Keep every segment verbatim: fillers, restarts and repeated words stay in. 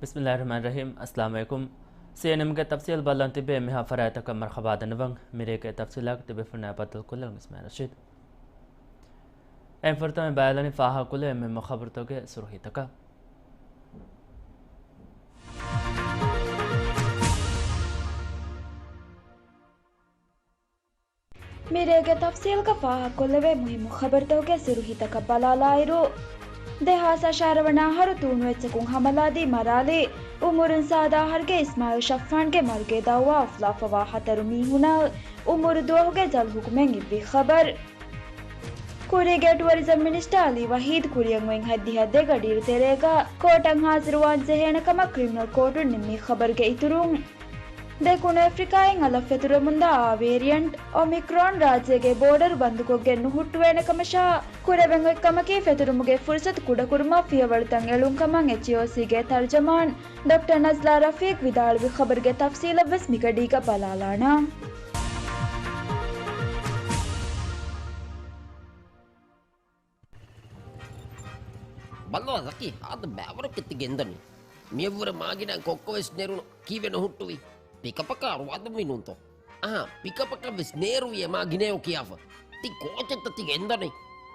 ބިސްމިއްލާހިއްރަޙްމާނިއްރަޙީމް. އައްސަލާމު ޢަލައިކުމް. ސީއެންއެމްގެ ތަފްސީލް ބަލަން ތިބޭ މިހާ ފަރާތަކަށް މަރުޙަބާ ދަންނަވަން. މިރޭގެ ތަފްސީލާގެ ތިބޭފުޅުންނާ ބައްދަލުކޮށްލަން އިސްމާޢީލް ރަޝީދު. އެން ފުރަތަމަ ބައިލަނި ފާހަގަކޮށްލެވޭ މުހިއްމު ޚަބަރުތަކުގެ ސުރުޚީތަކަށް. މިރޭގެ ތަފްސީލްގަ ފާހަގަކޮށްލެވޭ މުހިއްމު ޚަބަރުތަކުގެ ސުރުޚީތަކަށް ބަލާލާއިރު، ދެހާސް އަށާރަ ވަނަ އަހަރު ތޫނު އެއްޗަކުން ހަމަލާދީ މަރާލި، އުމުރުން ސާދަ އަހަރުގެ އިސްމާޢީލް ޝައްފާންގެ މަރުގެ ދައުވާ އުފުލާފަވާ ހަތަރު މީހުނަށް އުމުރު ދުވަހުގެ ޖަލް ޙުކުމެއް އިއްވި ޚަބަރު. ކުރީގެ ޓުއަރިޒަމް މިނިސްޓަރ އަލީ ވަޙީދު ކުރިއަށް އޮތް ހައްދިހަ ދެ ގަޑިއިރު ތެރޭގަ ކޯޓަށް ހާޒިރުވާން ޖެހޭނެ ކަމަށް ކްރިމިނަލް ކޯޓުން ނިންމި ޚަބަރުގެ އިތުރުން، ދެކުނު އެފްރިކާއިން އަލަށް ފެތުރެމުންދާ އާ ވޭރިއަންޓް އޮމިކްރޯން ރާއްޖޭގެ ބޯޑަރު ބަންދުކޮށްގެން ނުހުއްޓުވޭނެ ކަމަށާ، ކުރެވެން އޮތް ކަމަކީ ފެތުރުމުގެ ފުރުސަތު ކުޑަކުރުމަށް ފިޔަވަޅުތައް އެޅުން ކަމަށް އެޗްއީއޯސީގެ ތަރްޖަމާން ޑޮކްޓަރ ނަޒްލާ ރަފީޤް ވިދާޅުވި ޚަބަރުގެ ތަފްސީލަށްވެސް މިގަޑީގަ ބަލާލާނަން. ބައްލަވާ ޒަކީ، ހާދަ ބައިވަރަކަށް ތި ގެންދަނީ. މިއަށްވުރެ މާގިނަ ކޮއްކޮވެސް ނެރުނު ކީއްވެ ނުހުއްޓުވީ؟ ޕިކަޕަކާ ރުވާދަމުވީ ނޫންތޯ؟ އަހާ، ޕިކަޕަކަށްވެސް ނޭރުވިއޭ މާގިނަޔޯ ކިޔާފަ. ތި ކޯޗެއްތަ ތި ގެންދަނީ؟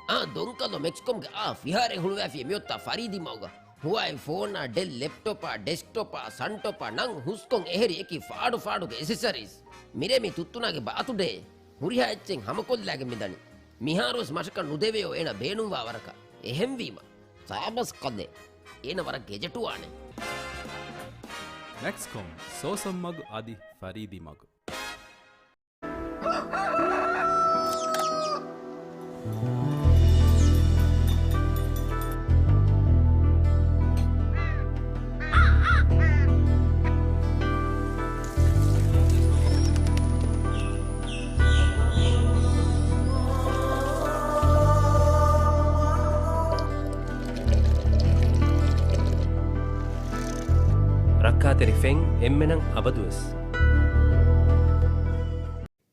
އާ، ދޮންކަލޯ މެކްސްކޮމްގެ އާ ފިހާރައެއް ހުޅުވާފިޔޭ މިއޮތްތާ ފަރީދީ މަގުގަ. ހުވާއި ފޯނާ، ޑެލް ލެޕްޓޮޕާ، ޑެސްކްޓޮޕާ، ސަންޓޮޕާ ނަން ހުސްކޮން އެހެރި އެކި ފާޑު ފާޑުގެ އެސެސަރީސް. މިރޭ މި ތުއްތުނާގެ ބާތުޑޭ. ހުރިހާ އެއްޗެއް ހަމަކޮށްލާގެން މިދަނީ. މިހާރުވެސް މަށަކަށް ނުދެވެޔޯ އޭނަ ބޭނުންވާ ވަރަކަށް. އެހެންވީމަ، ސާބަސް ކަލޭ. އޭނަ ވަރަށް ގެޖެޓުވާނެ. މެކްސްކޮމް، ސޯސަން މަގު އަދި ފަރީދީ މަގު. ރައްކާތެރި ފެން އެންމެނަށް އަބަދުވެސް.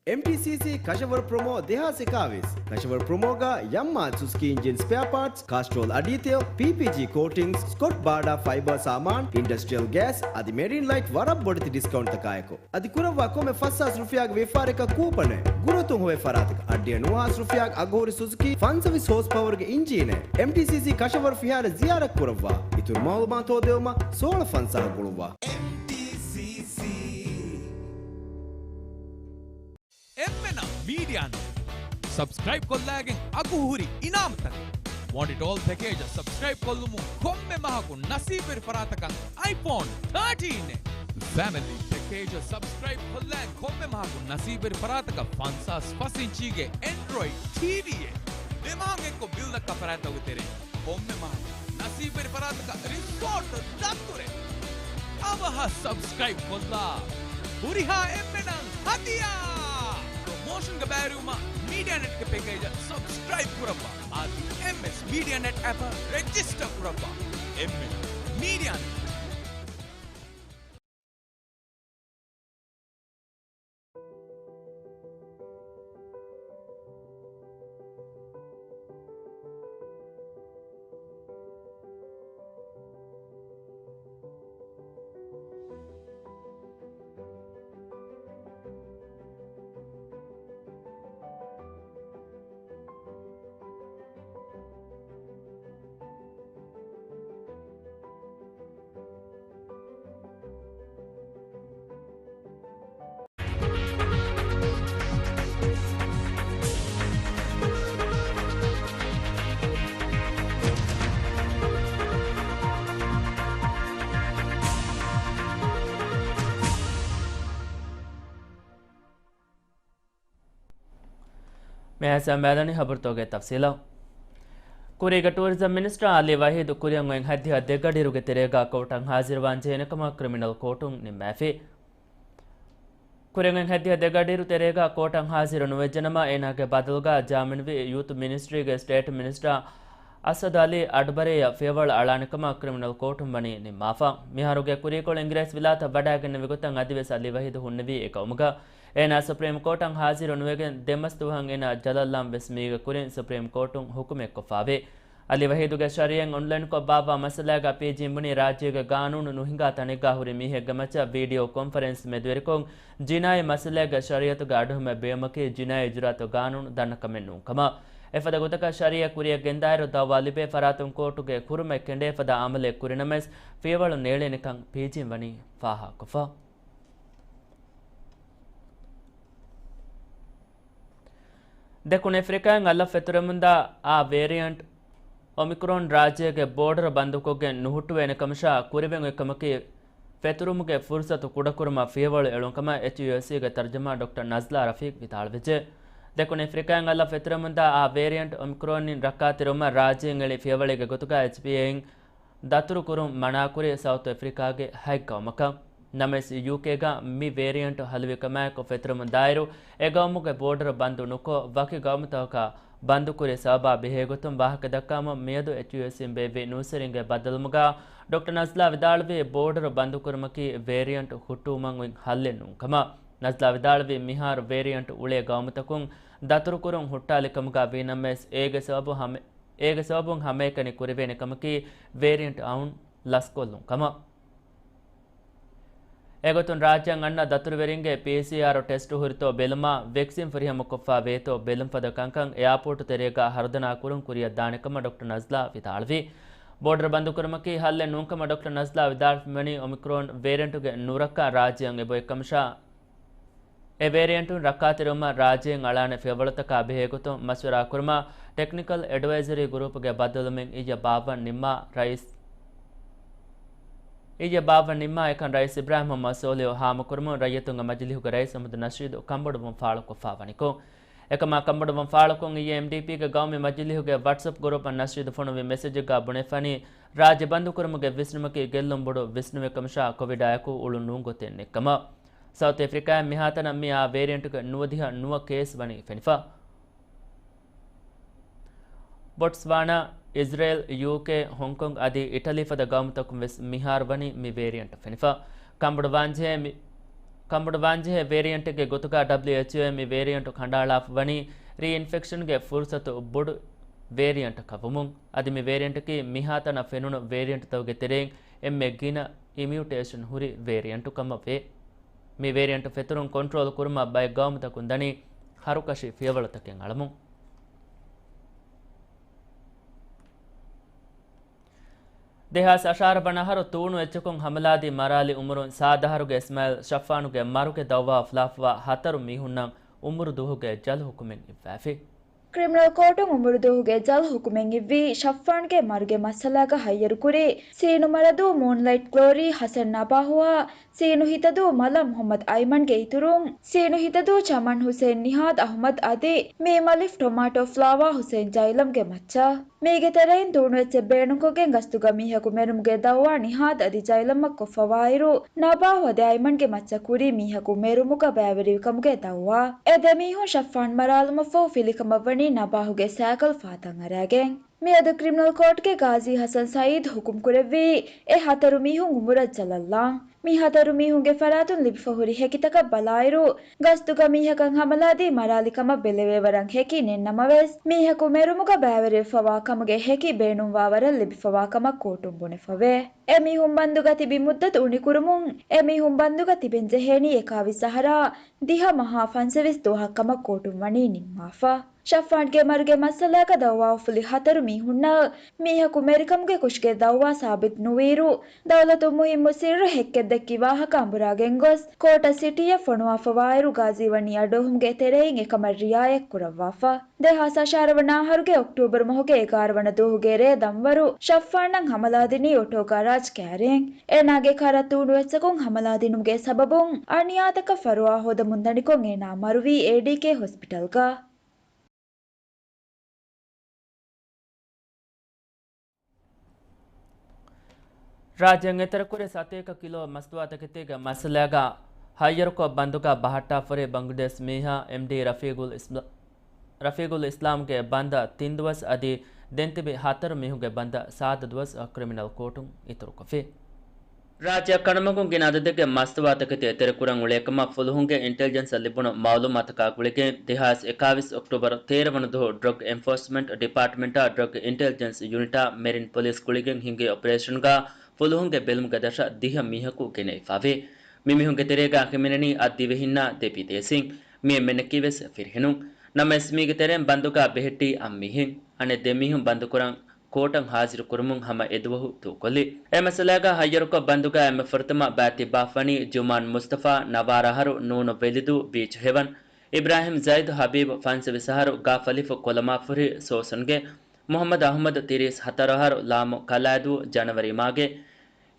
އެމްޓީސީސީ ކަށަވަރު ޕްރޮމޯ ދެހާސް އެކާވީސް. ކަށަވަރު ޕްރޮމޯގަ ޔަމްމާ ސުޒުކީ އިންޖިން ސްޕެއާ ޕާޓްސް، ކާސްޓްރޯލް އަޑީތެލް، ޕީޕީޖީ ކޯޓިންގްސް، ސްކޮޓް ބާޑާ ފައިބާ ސާމާން، އިންޑަސްޓްރިއަލް ގޭސް އަދި މެރީން ލައިޓް ވަރަށް ބޮޑެތި ޑިސްކައުންޓްތަކާއެކު. އަދި ކުރައްވާ ކޮންމެ ފަސް ހާސް ރުފިޔާގެ ވިޔަފާރިއަކަށް ކޫޕަނެއް. ގުރުއަތުން ހޮވޭ ފަރާތަކަށް އަށްޑިހަ ނުވަ ހާސް ރުފިޔާގެ އަގުހުރި ސުޒުކީ ފަންސަވީސް ހޯސް ޕަވަރުގެ އިންޖީނެއް. އެމްޓީސީސީ ކަށަވަރު ފިހާރަ ޒިޔާރަތް ކުރައްވާ. އިތުރު މައުލޫމާތު ހޯދެވުމަށް ސޯޅަ ފަންސާހަށް ގުޅުއްވާ. އެމްޓީސީސީ. އެންމެނަށް މީޑިއާ ނެޓް ސަބްސްކްރައިބް ކޮށްލާގެން އަގުހުރި އިނާމުތަކެއް. ވާންޓެޑް އޯލް ޕެކޭޖަށް ސަބްސްކްރައިބް ކޮށްލުމުން ކޮންމެ މަހަކު ނަސީބުވެރި ފަރާތަކަށް އައިފޯން ތާޓީން އެ. ފެމިލީ ޕެކޭޖަށް ސަބްސްކްރައިބް ކޮށްލާ ކޮންމެ މަހަކު ނަސީބުވެރި ފަރާތަކަށް ފަންސާސް ފަސް އިންޗީގެ އެންޑްރޮއިޑް ޓީވީއެއް. ދެ މަހަށް އެއްކޮށް ބިލް ދައްކާ ފަރާތްތަކުގެ ތެރެއިން ކޮންމެ މަހަކު ނަސީބުވެރި ފަރާތަކަށް ރިސޯޓް ދަތުރެއް. އަވަހަށް ސަބްސްކްރައިބް ކޮށްލާ. ހުރިހާ އެންމެނަށް ހަދިޔާ! ޕްރޮމޯޝަންގަ ބައިވެރިވުމަށް މީޑިއާ ނެޓްގެ ޕެކޭޖަށް ސަބްސްކްރައިބް ކުރައްވާ. އަދި އެމްއެސް މީޑިއާ ނެޓް އެޕަށް ރެޖިސްޓަރ ކުރައްވާ. އެންއެސް މީޑިއާ ނެޓް. މިހާރު މިއަދު ހަބަރުތަކުގެ ތަފްސީލަށް. ކުރީގެ ޓޫރިޒަމް މިނިސްޓަރ އަލީ ވަހީދު ކުރިއަށް އޮތް ހައްދިހަ ދެ ގަޑިއިރުގެ ތެރޭގަ ކޯޓަށް ހާޒިރުވާން ޖެހޭނެ ކަމަށް ކްރިމިނަލް ކޯޓުން ނިންމާފި. ކުރިއަށް އޮތް ހައްދިހަ ދެ ގަޑިއިރު ތެރޭގަ ކޯޓަށް ހާޒިރު ނުވެއްޖެނަމަ، އޭނާގެ ބަދަލުގަ ޖާމިނުވި ޔޫތު މިނިސްޓްރީގެ ސްޓޭޓް މިނިސްޓަރ އަސަދު އަލީ އަޑުބަރޭއަށް ފިޔަވަޅު އަޅާނެ ކަމަށް ކްރިމިނަލް ކޯޓުން ވަނީ ނިންމާފަ. މިހާރުގެ ކުރީކޮޅު އިނގިރޭސި ވިލާތަށް ވަޑައިގެންނެވި ގޮތަށް އަދިވެސް އަލީ ވަހީދު ހުންނެވީ އެ ގައުމުގަ. އޭނާ ސުޕްރީމް ކޯޓަށް ހާޒިރު ނުވެގެން ދެމަސް ދުވަހަށް އޭނާ ޖަލަށްލާން ވެސް މީގެ ކުރިން ސުޕްރީމް ކޯޓުން ހުކުމެއް ކޮށްފާވޭ. އަލީ ވަހީދުގެ ޝަރީއަތް އޮންލައިންކޮށް ބާއްވާ މައްސަލާގަ ޕީޖީން ބުނީ، ރާއްޖޭގެ ގާނޫނު ނުހިނގާ ތަނެއްގަ ހުރި މީހެއްގެ މައްޗަށް ވީޑިއޯ ކޮންފަރެންސް މެދުވެރިކޮށް، ޖިނާއީ މައްސަލައިގެ ޝަރީއަތުގެ އަޑުއެހުމެއް ބޭއްވުމަކީ ޖިނާއީ ޖުރާތު ގާނޫނު ދަންނަ ކަމެއް ނޫން ކަމަށް. އެފަދަ ގޮތަކަށް ޝަރީއަތް ކުރިއަށް ގެންދާއިރު، ދައުވާ ލިބޭ ފަރާތުން ކޯޓުގެ ކުރުމެއް ކެނޑޭ ފަދަ އަމަލެއް ކުރިނަމަވެސް، ފިޔަވަޅު ނޭޅޭނެކަން ޕީޖީން ވަނީ ފާހަގަކޮށްފަ. ދެކުނު އެފްރިކާއިން އަލަށް ފެތުރެމުންދާ އާ ވޭރިއަންޓް އޮމިކްރޯން ރާއްޖޭގެ ބޯޑަރު ބަންދުކޮށްގެން ނުހުއްޓުވޭނެ ކަމަށާ، ކުރިވެން އޮތް ކަމަކީ، ފެތުރުމުގެ ފުރުސަތު ކުޑަކުރުމަށް ފިޔަވަޅު އެޅުން ކަމަށް އެޗްޔޫއެސްސީގެ ތަރްޖަމާ ޑޮކްޓަރ ނަޒްލާ ރަފީޤް ވިދާޅުވެއްޖެ. ދެކުނު އެފްރިކާއިން އަލަށް ފެތުރެމުންދާ އާ ވޭރިއަންޓް އޮމިކްރޯންއިން ރައްކާތެރިވުމަށް ރާއްޖޭން އެޅި ފިޔަވަޅީގެ ގޮތުގަ އެޗްޕީއޭއިން ދަތުރުކުރުން މަނާކުރި ސައުތު އެފްރިކާގެ ހަތް ގައުމަކަށް. ނަމަވެސް، ޔޫކޭގަ މި ވޭރިއަންޓު ހަލުވި ކަމާއެކު ފެތުރުމުން ދާއިރު، އެ ގައުމުގެ ބޯޑަރު ބަންދު ނުކޮށް، ވަކި ގައުމުތަކަކާ ބަންދުކުރި ސަބަބާ ބެހޭގޮތުން ވާހަކަ ދައްކާމުން، މިއަދު އެޗްޔޫއެސްސީން ބޭއްވި ނޫސްވެރިންގެ ބައްދަލުވުމުގަ، ޑޮކްޓަރ ނަޒްލާ ވިދާޅުވީ، ބޯޑަރު ބަންދުކުރުމަކީ ވޭރިއަންޓު ހުއްޓުވުމަށް އޮތް ހައްލެއް ނޫން ކަމަށް. ނަޒްލާ ވިދާޅުވީ، މިހާރު ވޭރިއަންޓު އުޅޭ ގައުމުތަކުން ދަތުރުކުރުން ހުއްޓާލި ކަމުގަ ވީނަމަވެސް، އޭގެ ސަބަބުން ހަމަ އޭގެ ސަބަބުން ހަމައެކަނި ކުރެވޭނެ ކަމަކީ، ވޭރިއަންޓް އައުން ލަސްކޮށްލުން ކަމަށް. އެގޮތުން، ރާއްޖެއަށް އަންނަ ދަތުރުވެރިންގެ ޕީސީއާރު ޓެސްޓު ހުރިތޯ ބެލުމާ، ވެކްސިން ފުރިހަމަ ކޮށްފަ ވޭތޯ ބެލުން ފަދަ ކަންކަން އެއާޕޯޓު ތެރޭގަ ހަރުދަނާ ކުރުން ކުރިއަށް ދާނެ ކަމަށް ޑޮކްޓަރ ނަޒްލާ ވިދާޅުވި. ބޯޑަރު ބަންދުކުރުމަކީ ހައްލެއް ނޫން ކަމަށް ޑޮކްޓަރ ނަޒްލާ ވިދާޅުވި ވަނީ، އޮމިކްރޯން ވޭރިއަންޓުގެ ނުރައްކާ ރާއްޖެއަށް އެބައޮތް ކަމަށާ، އެ ވޭރިއަންޓުން ރައްކާތެރިވުމަށް ރާއްޖޭން އަޅާނެ ފިޔަވަޅުތަކާ ބެހޭގޮތުން މަޝްވަރާ ކުރުމަށް ޓެކްނިކަލް އެޑްވައިޒަރީ ގްރޫޕުގެ ބައްދަލުވުމެއް އިއްޔެ ބާއްވަން ނިންމާ ރައީސް، އިއްޔެ ބާއްވަން ނިންމާ އެކަން ރައީސް އިބްރާހިމް މުހައްމަދު ސޯލިހު ހާމަކުރުމުން ރައްޔިތުންގެ މަޖިލީހުގެ ރައީސް އަހްމަދު ނަޝީދު ކަންބޮޑުވުން ފާޅުކޮށްފާ ވަނިކޮށް، އެކަމާ ކަންބޮޑުވުން ފާޅުކޮށް އިއްޔެ އެމްޑީޕީގެ ގައުމީ މަޖިލީހުގެ ވަޓްސްއެޕް ގްރޫޕަށް ނަޝީދު ފޮނުވި މެސެޖެއްގަ ބުނެފަނީ، ރާއްޖެ ބަންދުކުރުމުގެ ވިސްނުމަކީ ގެއްލުން ބޮޑު ވިސްނުމެއް ކަމަށާ ކޮވިޑާއެކު އުޅުން ނޫން ގޮތެއް ނެތްކަމަށް. ސައުތު އެފްރިކާއިން މިހާތަނަށް މި އާ ވޭރިއަންޓުގެ ނުވަދިހަ ނުވަ ކޭސް ވަނީ ފެނިފަ. ބޮޓްސްވާނާ، އިޒްރޭލް، ޔޫކޭ، ހޮންކޮން އަދި އިޓަލީ ފަދަ ގައުމުތަކުން ވެސް މިހާރު ވަނީ މި ވޭރިއަންޓް ފެނިފަ. ކަނބޮޑުވާންޖެހޭ މި، ކަނބޮޑުވާންޖެހޭ ވޭރިއަންޓެއްގެ ގޮތުގަ ޑަބްލިއުއެޗްއޯއިން މި ވޭރިއަންޓު ކަނޑައަޅާފަ ވަނީ ރީއިންފެކްޝަންގެ ފުރުސަތު ބޮޑު ވޭރިއަންޓަކަށް ވުމުން. އަދި މި ވޭރިއަންޓަކީ މިހާތަނަށް ފެނުނު ވޭރިއަންޓުތަކުގެ ތެރެއިން އެންމެ ގިނަ އިމިއުޓޭޝަން ހުރި ވޭރިއަންޓު ކަމަށް ވޭ. މި ވޭރިއަންޓު ފެތުރުން ކޮންޓްރޯލް ކުރުމަށް ބައެއް ގައުމުތަކުން ދަނީ ހަރުކަށި ފިޔަވަޅުތަކެއް އަޅަމުން. ދެހާސް އަށާރަ ވަނަ އަހަރު ތޫނު އެއްޗަކުން ހަމަލާދީ މަރާލި އުމުރުން ސާދަ އަހަރުގެ އިސްމާއިލް ޝައްފާނުގެ މަރުގެ ދައުވާ އުފުލާފަވާ ހަތަރު މީހުންނަށް އުމުރު ދުވަހުގެ ޖަލް ހުކުމެއް އިއްވާފި. ކްރިމިނަލް ކޯޓުން އުމުރު ދުވަހުގެ ޖަލް ހުކުމެއް އިއްވީ، ޝައްފާންގެ މަރުގެ މައްސަލާގަ ހައްޔަރުކުރި، ސީނު މަރަދޫ މޫންލައިޓް ގްލޯރީ ހަސަން ނަބާހުއާ، ސީނު ހިތަދޫ މަލަ މުހައްމަދު އައިމަންގެ އިތުރުން، ސީނު ހިތަދޫ ޗަމަން ހުސެން ނިހާދު އަހުމަދު އަދި މީމަލިފް ޓޮމާޓޯ ފްލާވާ ހުސެން ޖައިލަމްގެ މައްޗަށް. މީގެ ތެރެއިން ތޫނު އެއްޗެއް ބޭނުންކޮށްގެން ގަސްތުގަ މީހަކު މެރުމުގެ ދައުވާ ނިހާދު އަދި ޖައިލަމަށް ކޮށްފަވާއިރު، ނަބާހު އަދި އައިމަންގެ މައްޗަށް ކުރީ މީހަކު މެރުމުގަ ބައިވެރިވިކަމުގެ ދައުވާ. އެ ދެ މީހުން ޝައްފާން މަރާލުމަށްފަހު ފިލިކަމަށްވަނީ ނަބާހުގެ ސައިކަލް ފަހަތަށް އަރާގެން. މިއަދު ކްރިމިނަލް ކޯޓްގެ ގާޒީ ހަސަން ސައީދު ހުކުމް ކުރެއްވީ، އެ ހަތަރު މީހުން އުމުރަށް ޖަލަށްލާން. މި ހަތަރު މީހުންގެ ފަރާތުން ލިބިފަ ހުރި ހެކިތަކަށް ބަލާއިރު، ގަސްތުގަ މީހަކަށް ހަމަލާދީ މަރާލި ކަމަށް ބެލެވޭވަރަށް ހެކި ނެތް ނަމަވެސް، މީހަކު މެރުމުގަ ބައިވެރިވެފަވާ ކަމުގެ ހެކި ބޭނުންވާވަރަށް ލިބިފަވާ ކަމަށް ކޯޓުން ބުނެފަވޭ. އެ މީހުން ބަންދުގަ ތިބި މުއްދަތު އުނިކުރުމުން، އެ މީހުން ބަންދުގަ ތިބެން ޖެހޭނީ އެކާވީސް އަހަރާ ދިހަ މަހާ ފަންސަވީސް ދުވަހަށް ކަމަށް ކޯޓުން ވަނީ ނިންމާފަ. ޝައްފާންގެ މަރުގެ މައްސަލާގަ ދައުވާ އުފުލި ހަތަރު މީހުންނަށް މީހަކު މެރިކަމުގެ ކުށުގެ ދައުވާ ސާބިތު ނުވިއިރު، ދައުލަތު މުހިއްމު ސިއްރު ހެއްކެއްދެއްކި ވާހަކަ އަނބުރާގެން ގޮސް، ކޯޓަށް ސިޓީއަށް ފޮނުވާފަވާއިރު، ގާޒީ ވަނީ އަޑުއެހުމުގެ ތެރެއިން އެކަމަށް ރިއާޔަތް ކުރައްވާފަ. ދެހާސް އަށާރަ ވަނަ އަހަރުގެ އޮކްޓޫބަރު މަހުގެ އެގާރަ ވަނަ ދުވަހުގެ ރޭ ދަންވަރު، ޝައްފާންއަށް ހަމަލާދިނީ އޮޓޯ ގަރާޖް ކައިރިން. އޭނާގެ ކަރަށް ތޫނު އެއްޗަކުން ހަމަލާދިނުމުގެ ސަބަބުން އަނިޔާތަކަށް ފަރުވާ ހޯދަމުން ދަނިކޮށް އޭނާ މަރުވީ އޭޑީކޭ ހޮސްޕިޓަލްގަ. ރާއްޖޭން އެތެރެކުރި ސަތޭކަ ކިލޯ މަސްތުވާތަކެތީގެ މައްސަލާގަ ހައްޔަރުކޮށް ބަންދުގަ ބަހައްޓާފަހުރި ބަންގްލަދޭޝް މީހާ އެމްޑީ ރަފީގުލް އިސްލާ-، ރަފީގުލް އިސްލާމްގެ ބަންދަށް ތިން ދުވަސް އަދި ދެންތިބި ހަތަރު މީހުންގެ ބަންދަށް ސާދަ ދުވަސް ކްރިމިނަލް ކޯޓުން އިތުރުކޮށްފި. ރާއްޖެއަށް ކަނޑުމަގުން ގިނަ އަދަދެއްގެ މަސްތުވާތަކެތި އެތެރެކުރަން އުޅޭކަމަށް ފުލުހުންގެ އިންޓެލިޖެންސަށް ލިބުނު މައުލޫމާތަކާ ގުޅިގެން، ދެހާސް އެކާވީސް އޮކްޓޫބަރު ތޭރަ ވަނަ ދުވަހު ޑްރަގް އެންފޯސްމަންޓް ޑިޕާޓްމަންޓާ ޑްރަގް އިންޓެލިޖެންސް ޔުނިޓާ މެރިން ޕޮލިސް ގުޅިގެން ހިންގި އޮޕަރޭޝަންގަ ފުލުހުންގެ ބެލުމުގެ ދަށަށް ދިހަ މީހަކު ގެނައިފާވޭ. މި މީހުންގެ ތެރޭގަ ހިމެނެނީ އަށް ދިވެހިންނާ ދެ ބިދޭސީން. މި އެންމެންނަކީވެސް ފިރިހެނުން. ނަމަވެސް މީގެ ތެރެއިން ބަންދުގަ ބެހެއްޓީ އަށް މީހެއް. އަނެއް ދެ މީހުން ބަންދުކުރަން ކޯޓަށް ހާޒިރު ކުރުމުން ހަމަ އެދުވަހު ދޫކޮށްލި. އެ މައްސަލާގަ ހައްޔަރުކޮށް ބަންދުގަ އެންމެ ފުރަތަމަ ބައި ތިއްބާފަނީ ޖުމާން މުސްތަފާ، ނަވާރަ އަހަރު، ނޫނު ވެލިދޫ، ބީޗް ހެވަން، އިބްރާހިމް ޒައިދު ހަބީބު، ފަންސަވީސް އަހަރު، ގާފަލިފު ކޮލަމާފުރި ސޯސަންގެ، މުހައްމަދު އަހުމަދު، ތިރީސް ހަތަރު އަހަރު، ލާމު ކަލާދޫ، ޖަނަވަރީ މާގެ،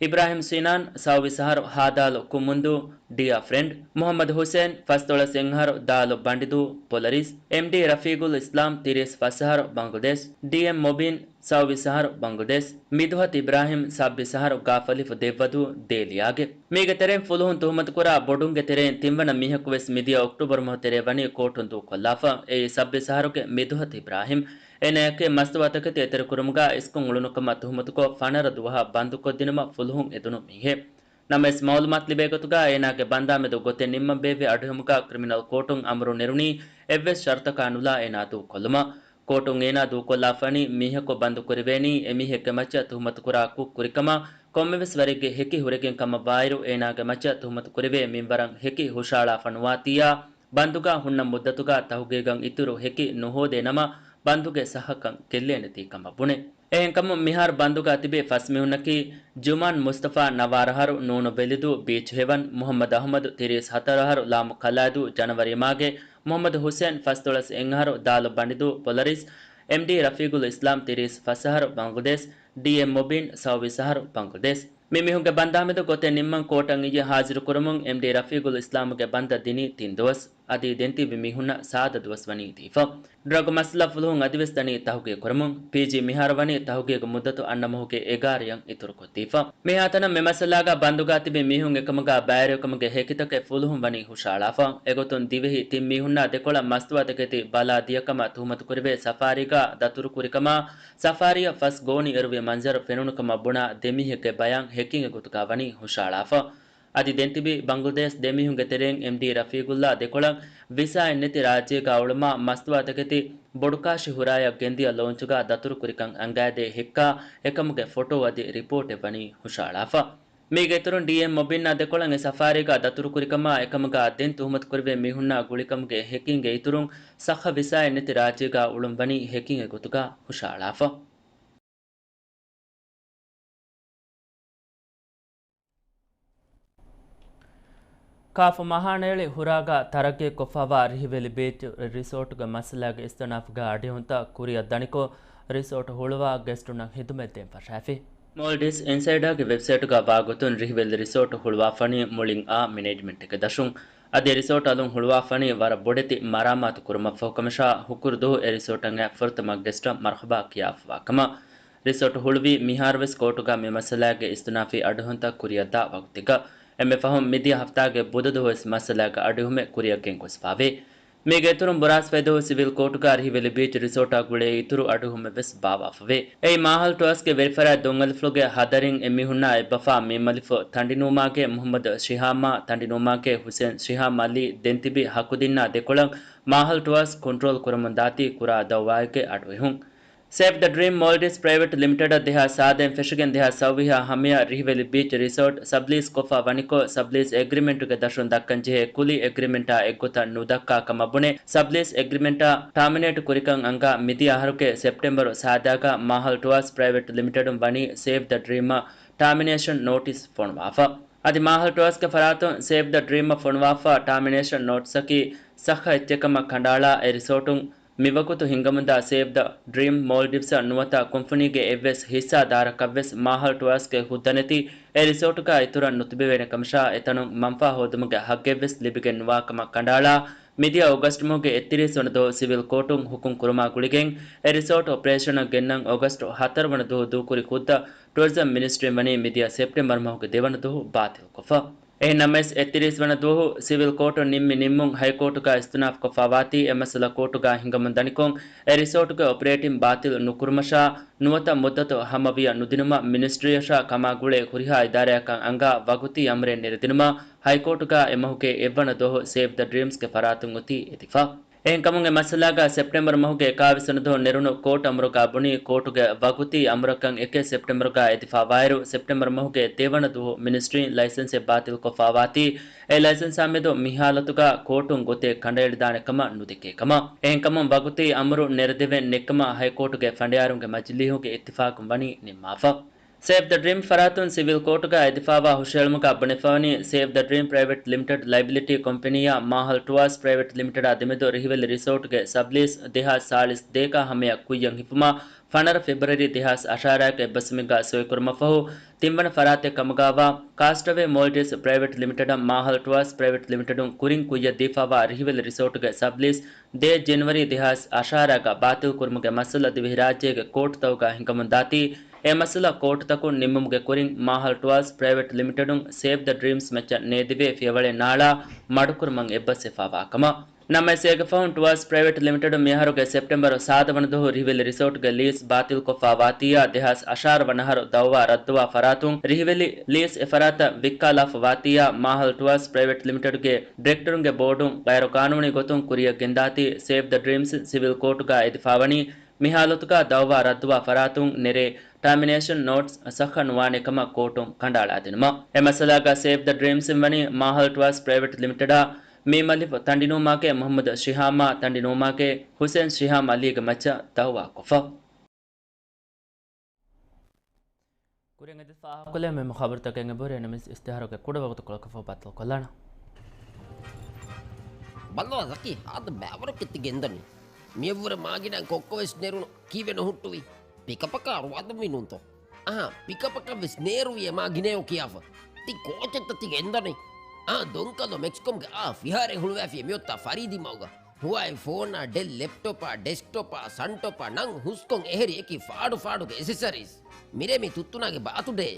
އިބްރާހިމް ސީނާން، ސައުވީސް އަހަރު، ހާދާލު ކުމުންދޫ، ޑިއާ ފްރެންޑް، މުހައްމަދު ހުސެން، ފަސްދޮޅަސް އެއް އަހަރު، ދާލު ބަނޑިދޫ، ޕޮލަރީސް، އެމްޑީ ރަފީގުލް އިސްލާމް، ތިރީސް ފަސް އަހަރު، ބަނގުލަދޭޝް، ޑީއެމް މުބީން، ސައުވީސް އަހަރު، ބަނގުލަދޭޝް، މިދުހަތު އިބްރާހިމް، ސައްބީސް އަހަރު، ގާފަލިފު ދެއްވަދޫ، ދޭލިޔާގެ. މީގެ ތެރެއިން ފުލުހުން ތުހުމަތުކުރާ ބޮޑުންގެ ތެރެއިން ތިންވަނަ މީހަކު ވެސް މިދިޔަ އޮކްޓޫބަރު މަހު ތެރޭ ވަނީ ކޯޓުން ދޫކޮށްލާފަ. އެއީ ސައްބީސް އަހަރުގެ މިދުހަތު އިބްރާހިމް. އޭނާއަކީ މަސްތުވާތަކެތި އެތެރެކުރުމުގަ އިސްކޮށް އުޅުނުކަމަށް ތުހުމަތުކޮށް ފަނަރަ ދުވަހަށް ބަންދުކޮށްދިނުމަށް ފުލުހުން އެދުނު މީހެއް. ނަމަވެސް މައުލޫމާތު ލިބޭ ގޮތުގަ އޭނާގެ ބަންދާމެދު ގޮތެއް ނިންމަން ބޭއްވި އަޑުއެހުމުގަ ކްރިމިނަލް ކޯޓުން އަމުރު ނެރުނީ އެއްވެސް ޝަރުތަކާ ނުލާ އޭނާ ދޫކޮށްލުމަށް. ކޯޓުން އޭނާ ދޫކޮށްލާފަނީ މީހަކު ބަންދުކުރެވޭނީ އެމީހެއްގެ މައްޗަށް ތުހުމަތުކުރާ ކުށް ކުރިކަމަށް ކޮންމެވެސް ވަރެއްގެ ހެކި ހުރެގެން ކަމަށް ވާއިރު، އޭނާގެ މައްޗަށް ތުހުމަތު ކުރެވޭ މިންވަރަށް ހެކި ހުށައަޅާފަ ނުވާތީއާ، ބަންދުގަ ހުންނަ މުއްދަތުގަ ތަހުގީގަށް އިތުރު ހެކި ނުހޯދޭ ނަމަ، ބަންދުގެ ސައްހަކަން ގެއްލޭނެތީ ކަމަށް ބުނެ. އެހެންކަމުން މިހާރު ބަންދުގަ ތިބި ފަސް މީހުންނަކީ، ޖުމާން މުސްތަފާ، ނަވާރަ އަހަރު، ނޫނު ވެލިދޫ، ބީޗް ހެވަން، މުހައްމަދު އަހުމަދު، ތިރީސް ހަތަރު އަހަރު، ލާމު ކަލާދޫ، ޖަނަވަރީ މާގެ، މުހައްމަދު ހުސެން، ފަސްދޮޅަސް އެއް އަހަރު، ދާލު ބަނޑިދޫ، ޕޮލަރީސް، އެމްޑީ ރަފީގުލް އިސްލާމް، ތިރީސް ފަސް އަހަރު، ބަނގުލަދޭޝް، ޑީއެމް މުބީން، ސައުވީސް އަހަރު، ބަނގުލަދޭޝް. މި މީހުންގެ ބަންދާމެދު ގޮތެއް ނިންމަން ކޯޓަށް އިއްޔެ ހާޒިރު ކުރުމުން އެމްޑީ ރަފީގުލް އިސްލާމްގެ ބަންދަށް ދިނީ ތިން ދުވަސް. އަދި ދެން ތިބި މީހުންނަށް ސާދަ ދުވަސް ވަނީ ދީފަ. ޑްރަގް މައްސަލަ ފުލުހުން އަދިވެސް ދަނީ ތަހުގީގު ކުރަމުން. ޕީޖީ މިހާރު ވަނީ ތަހުގީގު މުއްދަތު އަންނަ މަހުގެ އެގާރައަށް އިތުރުކޮށްދީފަ. މިހާތަނަށް މި މައްސަލާގަ ބަންދުގަ ތިބި މީހުން އެކަމުގަ ބައިވެރިވިކަމުގެ ހެކިތަކެއް ފުލުހުން ވަނީ ހުށައަޅާފަ. އެގޮތުން ދިވެހި ތިން މީހުންނާ ދެކޮޅަށް މަސްތުވާތަކެތި ބަލާ ދިޔަކަމަށް ތުހުމަތުކުރެވޭ ސަފާރީގަ ދަތުރުކުރިކަމާ، ސަފާރީއަށް ފަސް ގޯނި އެރުވި މަންޒަރު ފެނުނުކަމަށް ބުނާ ދެ މީހެއްގެ ބަޔާން ހެކިންގެ ގޮތުގަ ވަނީ ހުށައަޅާފަ. އަދި ދެންތިބި ބަނގުލަދޭޝް ދެ މީހުންގެ ތެރެއިން އެމްޑީ ރަފީގުއްލާ ދެކޮޅަށް ވިސާއެއް ނެތި ރާއްޖޭގަ އުޅުމާ، މަސްތުވާތަކެތި ބޮޑުކާށި ހުރާޔަށް ގެންދިޔަ ލޯންޗުގަ ދަތުރުކުރިކަން އަނގައިދޭ ހެއްކާ، އެކަމުގެ ފޮޓޯ އަދި ރިޕޯޓެއް ވަނީ ހުށައަޅާފަ. މީގެ އިތުރުން ޑީއެމް މުބީންއާ ދެކޮޅަށް އެ ސަފާރީގަ ދަތުރުކުރިކަމާ، އެކަމުގަ ދެން ތުހުމަތުކުރެވޭ މީހުންނާ ގުޅިކަމުގެ ހެކިންގެ އިތުރުން، ސައްހަ ވިސާއެއް ނެތި ރާއްޖޭގަ އުޅުން ވަނީ ހެކިންގެ ގޮތުގަ ހުށައަޅާފަ. ކާފު މަހާނައެޅި ހުރާގަ ތަރައްގީކޮށްފައިވާ ރިހިވެލި ބީޗް ރިސޯޓުގެ މައްސަލާގެ އިސްތިނާފުގެ އަޑިހުންތައް ކުރިއަށް ދަނިކޮށް، ރިސޯޓު ހުޅުވާ ގެސްޓުންނަށް ހިދުމަތް ދޭން ފަށާފި. މޯލްޑިވްސް އިންސައިޑާގެ ވެބްސައިޓުގަ ވާގޮތުން ރިހިވެލި ރިސޯޓު ހުޅުވާފަނީ މުޅިން އާ މެނޭޖްމަންޓެއްގެ ދަށުން. އަދި ރިސޯޓް އަލުން ހުޅުވާފަނީ ވަރަށް ބޮޑެތި މަރާމާތު ކުރުމަށްފަހު ކަމަށާ، ހުކުރު ދުވަހު އެ ރިސޯޓަށް އައި ފުރަތަމަ ގެސްޓަށް މަރުހަބާ ކިޔާފަވާ ކަމަށް. ރިސޯޓް ހުޅުވީ މިހާރުވެސް ކޯޓުގަ މި މައްސަލާގެ އިސްތިނާފީ އަޑުހުންތައް ކުރިއަށްދާ ވަގުތެއްގަ. އެންމެ ފަހުން މިދިޔަ ހަފްތާގެ ބުދަ ދުވަހުވެސް މައްސަލާގެ އަޑުއިހުމެއް ކުރިއަށް ގެންގޮސްފާވޭ. މީގެ އިތުރުން ބުރާސްފައި ދުވަހު ސިވިލް ކޯޓުގަ ރިހިވެލި ބީޗް ރިސޯޓާ ގުޅޭ އިތުރު އަޑުއިހުމެއްވެސް ބާއްވާފަވޭ. އެއީ މާހަލް ޓުއާސްގެ ވެރިފަރާތް ދޮންއަލިފުޅުގެ ހަދަރިން އެއްމީހުންނާ އެއްބަފާ މީމަލިފު ތަނޑިނޫމާގެ މުހައްމަދު ޝިހާމާ، ތަނޑިނޫމާގެ ހުސެން ޝިހާމް އަލީ، ދެންތިބި ހަކުދިންނާ ދެކޮޅަށް މާހަލް ޓުއާސް ކޮންޓްރޯލް ކުރަމުން ދާތީ ކުރާ ދައުވާއެއްގެ އަޑުއެހުން. ސޭވް ދަ ޑްރީމް މޯލްޑިވްސް ޕްރައިވެޓް ލިމިޓެޑަށް ދެހާސް ސާދައިން ފެށިގެން ދެހާސް ސައުވީހާ ހަމަޔަށް ރިހިވެލި ބީޗް ރިސޯޓް ސަބްލީސް ކޮށްފަ ވަނިކޮށް، ސަބްލީސް އެގްރިމެންޓުގެ ދަށުން ދައްކަންޖެހޭ ކުލި އެގްރިމެންޓާ އެއްގޮތަށް ނުދައްކާ ކަމަށް ބުނެ، ސަބްލީސް އެގްރިމެންޓާ ޓާމިނޭޓް ކުރިކަން އަންގާ މިދިޔަ އަހަރުގެ ސެޕްޓެމްބަރު ސާދާގަ މާހަލް ޓުއާސް ޕްރައިވެޓް ލިމިޓެޑުން ވަނީ ސޭވް ދަ ޑްރީމަށް ޓާމިނޭޝަން ނޯޓިސް ފޮނުވާފަ. އަދި މާހަލް ޓުއާސްގެ ފަރާތުން ސޭވް ދަ ޑްރީމަށް ފޮނުވާފަ ޓާމިނޭޝަން ނޯޓިސަކީ ސައްހަ އެއްޗެއްކަމަށް ކަނޑައަޅާ، އެ ރިސޯޓުން މިވަގުތު ހިންގަމުންދާ ސޭވް ދަ ޑްރީމް މޯލްޑިވްސްއަށް ނުވަތަ ކުންފުނީގެ އެއްވެސް ހިއްސާދާރަކަށްވެސް މާހަލް ޓުއާސްގެ ހުއްދަނެތި އެ ރިސޯޓުގަ އިތުރަށް ނުތިބެވޭނެ ކަމަށާ، އެތަނުން މަންފާ ހޯދުމުގެ ހައްގެއްވެސް ލިބިގެން ނުވާ ކަމަށް ކަނޑައަޅާ، މިދިޔަ އޮގަސްޓް މަހުގެ އެއްތިރީސް ވަނަ ދުވަހު ސިވިލް ކޯޓުން ހުކުމް ކުރުމާ ގުޅިގެން، އެ ރިސޯޓް އޮޕަރޭޝަނަށް ގެންނަން އޮގަސްޓް ހަތަރު ވަނަ ދުވަހު ދޫކުރި ހުއްދަ ޓުއަރިޒަމް މިނިސްޓްރީން ވަނީ މިދިޔަ ސެޕްޓެމްބަރު މަހުގެ ދެވަނަ ދުވަހު ބާތިލްކޮށްފަ. އެހެން ނަމަވެސް، އެއްތިރީސް ވަނަ ދުވަހު ސިވިލް ކޯޓުން ނިންމި ނިންމުން ހައިކޯޓުގަ އިސްތިނާފްކޮށްފާވާތީ، އެ މައްސަލަ ކޯޓުގަ ހިނގަމުން ދަނިކޮށް، އެ ރިސޯޓުގެ އޮޕަރޭޓިން ބާތިލް ނުކުރުމަށާ، ނުވަތަ މުއްދަތު ހަމަވިޔަ ނުދިނުމަށް މިނިސްޓްރީއަށާ ކަމާގުޅޭ ހުރިހާ އިދާރާއަކަށް އަންގާ ވަގުތީ އަމުރެއް ނެރެދިނުމަށް ހައިކޯޓުގަ އެ މަހުގެ އެއްވަނަ ދުވަހު ސޭވް ދަ ޑްރީމްސްގެ ފަރާތުން އޮތީ އެދިފަ. އެހެންކަމުން އެ މައްސަލާގަ ސެޕްޓެމްބަރު މަހުގެ އެކާވީސް ވަނަ ދުވަހު ނެރުނު ކޯޓް އަމުރުގަ ބުނީ، ކޯޓުގެ ވަގުތީ އަމުރަކަށް އެކެއް ސެޕްޓެމްބަރުގަ އެދިފާވާއިރު، ސެޕްޓެމްބަރު މަހުގެ ދެވަނަ ދުވަހު މިނިސްޓްރީން ލައިސަންސެއް ބާތިލްކޮށްފާވާތީ، އެ ލައިސަންސާމެދު މި ހާލަތުގަ ކޯޓުން ގޮތެއް ކަނޑައެޅިދާނެ ކަމަށް ނުދެކޭ ކަމަށް. އެހެންކަމުން ވަގުތީ އަމުރު ނެރެދެވެން ނެއްކަމަށް ހައިކޯޓުގެ ފަނޑިޔާރުންގެ މަޖިލީހުގެ އިއްތިފާގުން ވަނީ ނިންމާފަ. ސޭވް ދަ ޑްރީމް ފަރާތުން ސިވިލް ކޯޓުގަ އެދިފާވާ ހުށައެޅުމުގަ ބުނެފަވަނީ، ސޭވް ދަ ޑްރީމް ޕްރައިވެޓް ލިމިޓެޑް ލައިބިލިޓީ ކޮމްޕެނީއާ މާހަލް ޓުއާސް ޕްރައިވެޓް ލިމިޓެޑާ ދެމެދު ރިހިވެލި ރިސޯޓްގެ ސަބްލީސް ދެހާސް ސާޅީސް ދޭކާ ހަމަޔަށް ކުއްޔަށް ހިފުމަށް ފަނަރަ ފެބްރުއަރީ ދެހާސް އަށާރައިގެ އެއްބަސްވުމެއްގަ ސޮއިކުރުމަށްފަހު، ތިންވަނަ ފަރާތެއް ކަމުގައިވާ ކާސްޓްއަވޭ މޯލްޑިވްސް ޕްރައިވެޓް ލިމިޓެޑަށް މާހަލް ޓުއާސް ޕްރައިވެޓް ލިމިޓެޑުން ކުރިން ކުއްޔަށް ދީފާވާ ރިހިވެލި ރިސޯޓްގެ ސަބްލީސް ދޭއް ޖެނުއަރީ ދެހާސް އަށާރައިގަ ބާތިލްކުރުމުގެ މައްސަލަ ދިވެހިރާއްޖޭގެ ކޯޓުތަކުގަ ހިނގަމުންދާތީ، އެ މައްސަލަ ކޯޓުތަކުން ނިންމުމުގެ ކުރިން މާހަލް ޓުއާސް ޕްރައިވެޓް ލިމިޓެޑުން ސޭވް ދަ ޑްރީމްސް މައްޗަށް ނޭދެވޭ ފިޔަވަޅެއް ނާޅާ މަޑުކުރުމަށް އެއްބަސްވެފާވާ ކަމަށް. ނަމަވެސް، އޭގެ ފަހުން ޓުއާސް ޕްރައިވެޓް ލިމިޓެޑުން މިއަހަރުގެ ސެޕްޓެމްބަރު ސާދަ ވަނަ ދުވަހު ރިހިވެލި ރިސޯޓްގެ ލީސް ބާތިލްކޮށްފާ ވާތީއާ، ދެހާސް އަށާރަ ވަނަ އަހަރު ދައުވާ ރައްދުވާ ފަރާތުން ރިހިވެލި ލީސް އެ ފަރާތަށް ވިއްކާލާފަ ވާތީއާ، މާހަލް ޓުއާސް ޕްރައިވެޓް ލިމިޓެޑްގެ ޑިރެކްޓަރުންގެ ބޯޑުން ޣައިރުޤާނޫނީ ގޮތުން ކުރިއަށް ގެންދާތީ، ސޭވް ދަ ޑްރީމްސް ސިވިލް ކޯޓުގަ އެދިފާވަނީ، މި ހާލަތުގަ ދައުވާ ރައްދުވާ ފަރާތުން ނެރޭ ޓާމިނޭޝަން ނޯޓިސް ޞައްޙަ ނުވާނެ ކަމަށް ކޯޓުން ކަނޑައަޅާދިނުމަށް. އެ މައްސަލާގަ ސޭވް ދަ ޑްރީމްސްއިން ވަނީ މާހަލް ޓުއާސް ޕްރައިވެޓް ލިމިޓެޑާ، މީމް އަލިފް ތަނޑިނޫމާގެ މުޙައްމަދު ޝިހާމާ، ތަނޑިނޫމާގެ ޙުސެން ޝިހާމް އަލީގެ މައްޗަށް ދައުވާކޮށްފަ. ކުރިން އެދި ފާހަގަކޮށްލެވޭ މެމް ޚަބަރުތަކެއް އެބަހުރި ނަމަވެސް އިޝްތިހާރުގެ ކުޑަ ވަގުތުކޮޅަކަށްފަހު ބައްދަލުކޮށްލާނަން. ބައްލަވާ ޒަކީ، ހާދަ ބައިވަރަކަށް ތި ގެންދަނީ. މިއަށްވުރެ މާގިނަ ކޮއްކޮވެސް ނެރުނު ކީއްވެ ނުހުއްޓުވީ؟ ޕިކަޕަކާ ރުވާދަމުވީ ނޫންތޯ؟ އާ، ޕިކަޕަކަށްވެސް ނޭރުވި އެ މާގިނައޯ ކިޔާފަ. ތި ކޯޗެއްތަ ތި ގެންދަނީ؟ އާ، ދޮންކަލޯ މެކްސްކޮމްގެ އާ ފިހާރައެއް ހުޅުވާފި މިއޮތްތާ ފަރީދީ މަގުގަ. ހުވާއި ފޯނާ، ޑެލް ލެޕްޓޮޕާ، ޑެސްކްޓޮޕާ، ސަންޓޮޕާ ނަން ހުސްކޮށް އެހެރި އެކި ފާޑު ފާޑުގެ އެސެސަރީސް. މިރޭ މި ތުއްތުނާގެ ބާތުޑޭ.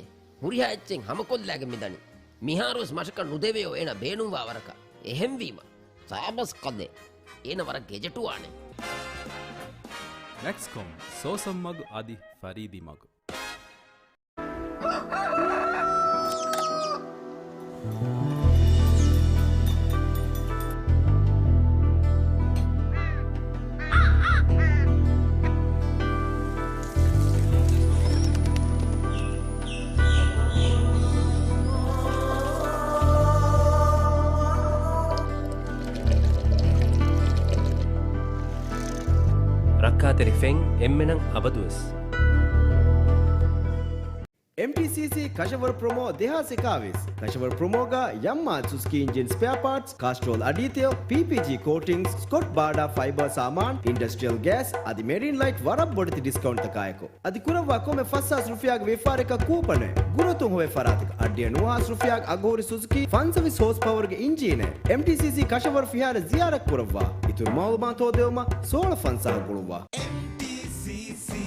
ހުރިހާ އެއްޗެއް ހަމަކޮށްލާގެން މިދަނީ. މިހާރުވެސް މަށަކަށް ނުދެވެޔޯ އޭނަ ބޭނުންވާ ވަރަކަށް. އެހެންވީމަ، ސާބަސް ކަލޭ. އޭނަ ވަރަށް ގެޖެޓުވާނެ. މެކްސްކޮމް، ސޯސަން މަގު އަދި ފަރީދީ މަގު. ރައްކާތެރި ފެން އެންމެނަށް އަބަދުވެސް. އެމްޓީސީސީ ކަށަވަރު ޕްރޮމޯ ދެހާސް އެކާވީސް. ކަށަވަރު ޕްރޮމޯގަ ޔަމްމާ ސުޒުކީ އިންޖިން ސްޕެއާ ޕާޓްސް، ކާސްޓްރޯލް އަޑީތެޔޮ، ޕީޕީޖީ ކޯޓިންގްސް، ސްކޮޓް ބާޑާ ފައިބާ ސާމާން، އިންޑަސްޓްރިއަލް ގޭސް އަދި މެރިން ލައިޓް ވަރަށް ބޮޑެތި ޑިސްކައުންޓްތަކާއެކު. އަދި ކުރައްވާ ކޮންމެ ފަސް ހާސް ރުފިޔާގެ ވިޔަފާރިއަކަށް ކޫޕަނެއް. ގުރަތުން ހޮވޭ ފަރާތަކަށް އަށްޑިހަ ނުވަ ހާސް ރުފިޔާގެ އަގުހުރި ސުޒުކީ ފަންސަވީސް ހޯސް ޕަވަރުގެ އިންޖީނެއް. އެމްޓީސީސީ ކަށަވަރު ފިހާރަ ޒިޔާރަތް ކުރައްވާ. އިތުރު މައުލޫމާތު ހޯދެވުމަށް ސޯޅަ ފަންސާހަށް ގުޅުއްވާ. އެމްޓީސީސީ.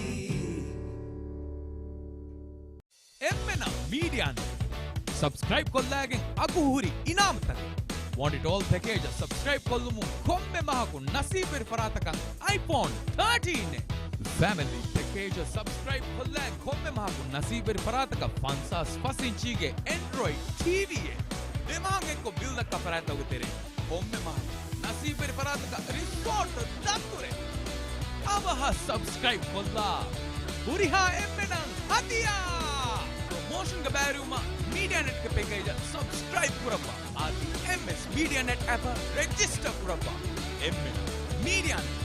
އެންމެނަށް މީޑިއާ ނެޓް ސަބްސްކްރައިބް ކޮށްލައިގެން އަގުހުރި އިނާމުތަކެއް. ވާންޓް އިޓް އޯލް ޕެކޭޖަށް ސަބްސްކްރައިބް ކޮށްލުމުން ކޮންމެ މަހަކު ނަސީބުވެރި ފަރާތަކަށް އައިފޯން ތާޓީން އެއް. ފެމިލީ ޕެކޭޖަށް ސަބްސްކްރައިބް ކޮށްލައި ކޮންމެ މަހަކު ނަސީބުވެރި ފަރާތަކަށް ފަންސާސް ފަސް އިންޗީގެ އެންޑްރޮއިޑް ޓީވީއެއް. ދެ މަހަށް އެއްކޮށް ބިލް ދައްކާ ފަރާތްތަކުގެ ތެރެއިން ކޮންމެ މަހަކު ނަސީބުވެރި ފަރާތަކަށް ރިސޯޓް ދަތުރެއް. އަވަހަށް ސަބްސްކްރައިބް ކޮށްލާ. ހުރިހާ އެންމެނަށް ހަދިޔާ! ޕްރޮމޯޝަންގެ ބައިވެރިވުމަށް މީޑިއާ ނެޓްގެ ޕެކޭޖަށް ސަބްސްކްރައިބް ކުރައްވާ. އަދި އެމްއެސް މީޑިއާ ނެޓް އެޕަށް ރެޖިސްޓަރ ކުރައްވާ. އެންމެނަށް މީޑިއާ ނެޓް.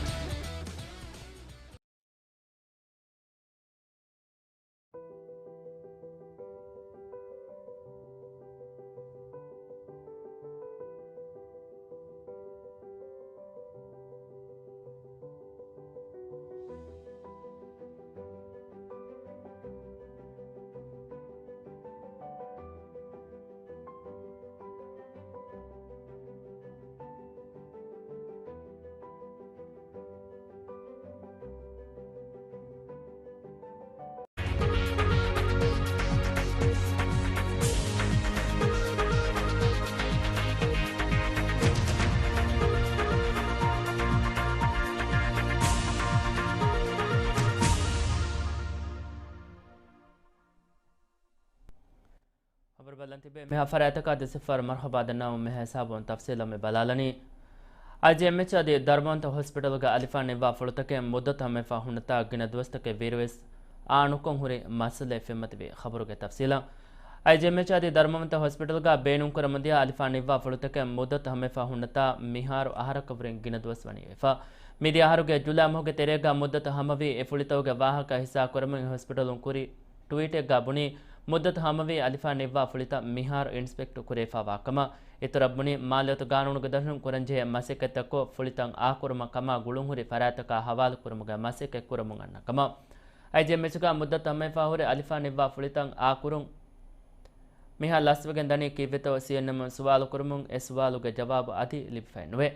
ބަލަން ތިބޭ މިހާ ފަރާތަކާ ދެސިފަރ މަރްހަބާ ދަންނަވަމުން މިހާ ހިސާބުން ތަފްސީލަށް މި ބަލާލަނީ. އައިޖީއެމްއެޗް އަދި ދަރުމަވަންތަ ހޮސްޕިޓަލްގަ އަލިފާން ނިއްވާ ފުޅުތަކެއް މުއްދަތު ހަމަވެފަ ހުންނަތާ ގިނަ ދުވަސްތަކެއް ވީއިރުވެސް އާނުކޮށް ހުރި މައްސަލައެއް ފެންމަތިވި ޚަބަރުގެ ތަފްސީލަށް. އައިޖީއެމްއެޗް އަދި ދަރުމަވަންތަ ހޮސްޕިޓަލްގަ ބޭނުންކުރަމުންދިޔަ އަލިފާން ނިއްވާ ފުޅުތަކެއް މުއްދަތު ހަމަވެފަ ހުންނަތާ މިހާރު އަހަރަކަށްވުރެން ގިނަ ދުވަސް ވަނީ ވެފަ. މިދިޔަ އަހަރުގެ ޖުލައި މަހުގެ ތެރޭގަ މުއްދަތު ހަމަވި އެ ފުޅިތަކުގެ ވާހަކަ ހިއްސާކުރަމުން އެ ހޮސްޕިޓަލުން ކުރި ޓުވީޓެއްގަ ބުނީ، މުއްދަތު ހަމަވީ އަލިފާން ނިއްވާ ފުޅިތައް މިހާރު އިންސްޕެކްޓް ކުރެވިފަވާ ކަމަށް. އިތުރަށް ބުނީ، މާލެއޮތު ގާނޫނުގެ ދަށުން ކުރަންޖެހޭ މަސައްކަތްތައްކޮށް، ފުޅިތައް އާކުރުމަށް ކަމާ ގުޅުންހުރި ފަރާތްތަކާ ހަވާލުކުރުމުގެ މަސައްކަތް ކުރަމުން އަންނަ ކަމަށް. އައިޖީއެމްއެޗްގަ މުއްދަތު ހަމަވެފަ ހުރި އަލިފާން ނިއްވާ ފުޅިތައް އާކުރުން މިހާ ލަސްވެގެން ދަނީ ކީއްވެތޯ ސީއެންއެމުން ސުވާލު ކުރުމުން، އެ ސުވާލުގެ ޖަވާބު އަދި ލިބިފައެއްނުވޭ.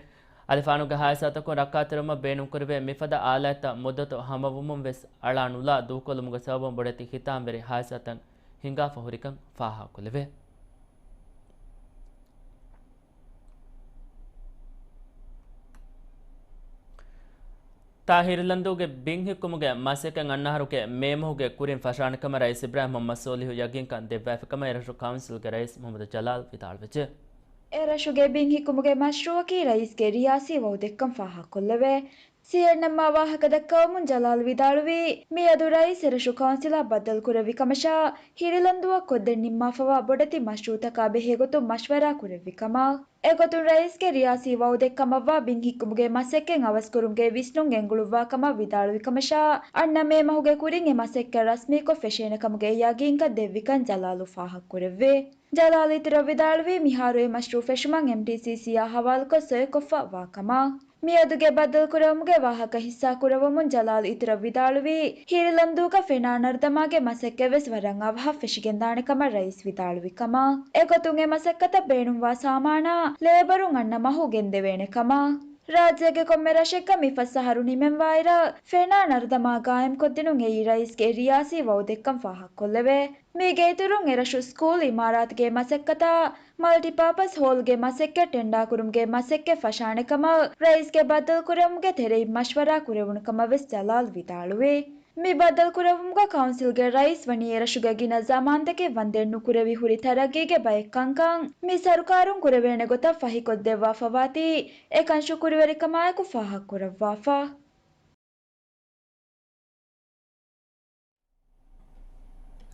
އަލިފާނުގެ ހާދިސާތަކުން ރައްކާތެރިވުމަށް ބޭނުންކުރެވޭ މިފަދަ އާލާތްތައް މުއްދަތު ހަމަވުމުން ވެސް އަޅާ ނުލާ ދޫކޮށްލުމުގެ ސަބަބުން ބޮޑެތި ހިތާމަވެރި ހާދިސާތައް ހިނގާފަ ހުރިކަން ފާހަގަކޮށްލެވޭ. ތާ ހިރިލަންދޫގެ ބިން ހިއްކުމުގެ މަސައްކަތް އަންނަ އަހަރުގެ މޭ މަހުގެ ކުރިން ފަށާނެ ކަމަށް ރައީސް އިބްރާހިމް މުހައްމަދު ސޯލިހު ޔަގީންކަން ދެއްވައިފި ކަމަށް އެރަށު ކައުންސިލްގެ ރައީސް މުހައްމަދު ޖަލާލް ވިދާޅުވެއްޖެ. އެރަށުގެ ބިން ހިއްކުމުގެ މަޝްރޫއަކީ ރައީސްގެ ރިޔާސީ ވައުދެއްކަން ފާހަގަކޮށްލެވޭ. ސީއެންއެމްއާ ވާހަކަ ދައްކަވަމުން ޖަލާލް ވިދާޅުވީ، މިއަދު ރައީސް އެރަށު ކައުންސިލާ ބައްދަލުކުރެއްވި ކަމަށާ، ހިރިލަންދޫއަށް ކޮށްދޭން ނިންމާފަވާ ބޮޑެތި މަޝްރޫއުތަކާ ބެހޭގޮތުން މަޝްވަރާ ކުރެއްވި ކަމަށް. އެގޮތުން ރައީސްގެ ރިޔާސީ ވައުދެއްކަމަށްވާ ބިން ހިއްކުމުގެ މަސައްކަތް އަވަސްކުރުމުގެ ވިސްނުން ގެންގުޅުއްވާ ކަމަށް ވިދާޅުވި ކަމަށާ، އަންނަ މޭ މަހުގެ ކުރިން އެ މަސައްކަތް ރަސްމީކޮށް ފެށޭނެ ކަމުގެ ޔަގީންކަން ދެއްވިކަން ޖަލާލު ފާހަގަކުރެއްވޭ. ޖަލާލް އިތުރަށް ވިދާޅުވީ، މިހާރު އެ މަޝްރޫއު ފެށުމަށް އެމްޓީސީސީއާ ހަވާލުކޮށް ސޮއެކޮށްފަ ވާ ކަމަށް. މިއަދުގެ ބައްދަލުކުރެވުމުގެ ވާހަކަ ހިއްސާކުރަވަމުން ޖަލާލް އިތުރަށް ވިދާޅުވީ، ހިރިލަންދޫގަ ފެނާ ނަރުދަމާގެ މަސައްކަތްވެސް ވަރަށް އަވަހަށް ފެށިގެންދާނެ ކަމަށް ރައީސް ވިދާޅުވި ކަމަށް. އެގޮތުން އެ މަސައްކަތަށް ބޭނުންވާ ސާމާނާ ލޭބަރުން އަންނަ މަހު ގެންދެވޭނެ ކަމަށް. ރާއްޖޭގެ ކޮންމެ ރަށެއްގަ މިފަސް އަހަރު ނިމެންވާއިރަށް، ފެނާ ނަރުދަމާ ގާއިމްކޮށްދިނުން އެއީ ރައީސްގެ ރިޔާސީ ވައުދެއްކަން ފާހަގަކޮށްލެވޭ. މީގެ އިތުރުން އެރަށު ސްކޫލް އިމާރާތުގެ މަސައްކަތާ، މަލްޓިޕާޕަސް ހޯލްގެ މަސައްކަތް ޓެންޑާކުރުމުގެ މަސައްކަތް ފަށާނެ ކަމަށް ރައީސްގެ ބައްދަލުކުރެވުމުގެ ތެރެއިން މަޝްވަރާ ކުރެވުނު ކަމަށް ވެސް ޖަލާލް ވިދާޅުވި. މި ބައްދަލުކުރެވުމުގަ ކައުންސިލްގެ ރައީސް ވަނީ އެރަށުގަ ގިނަ ޒަމާންތަކެއް ވަންދެން ނުކުރެވި ހުރި ތަރައްގީގެ ބައެއް ކަންކަން މި ސަރުކާރުން ކުރެވޭނެ ގޮތަށް ފަހިކޮށްދެއްވާފަވާތީ، އެކަން ޝުކުރުވެރިކަމާއެކު ފާހަގަކުރައްވާފަ.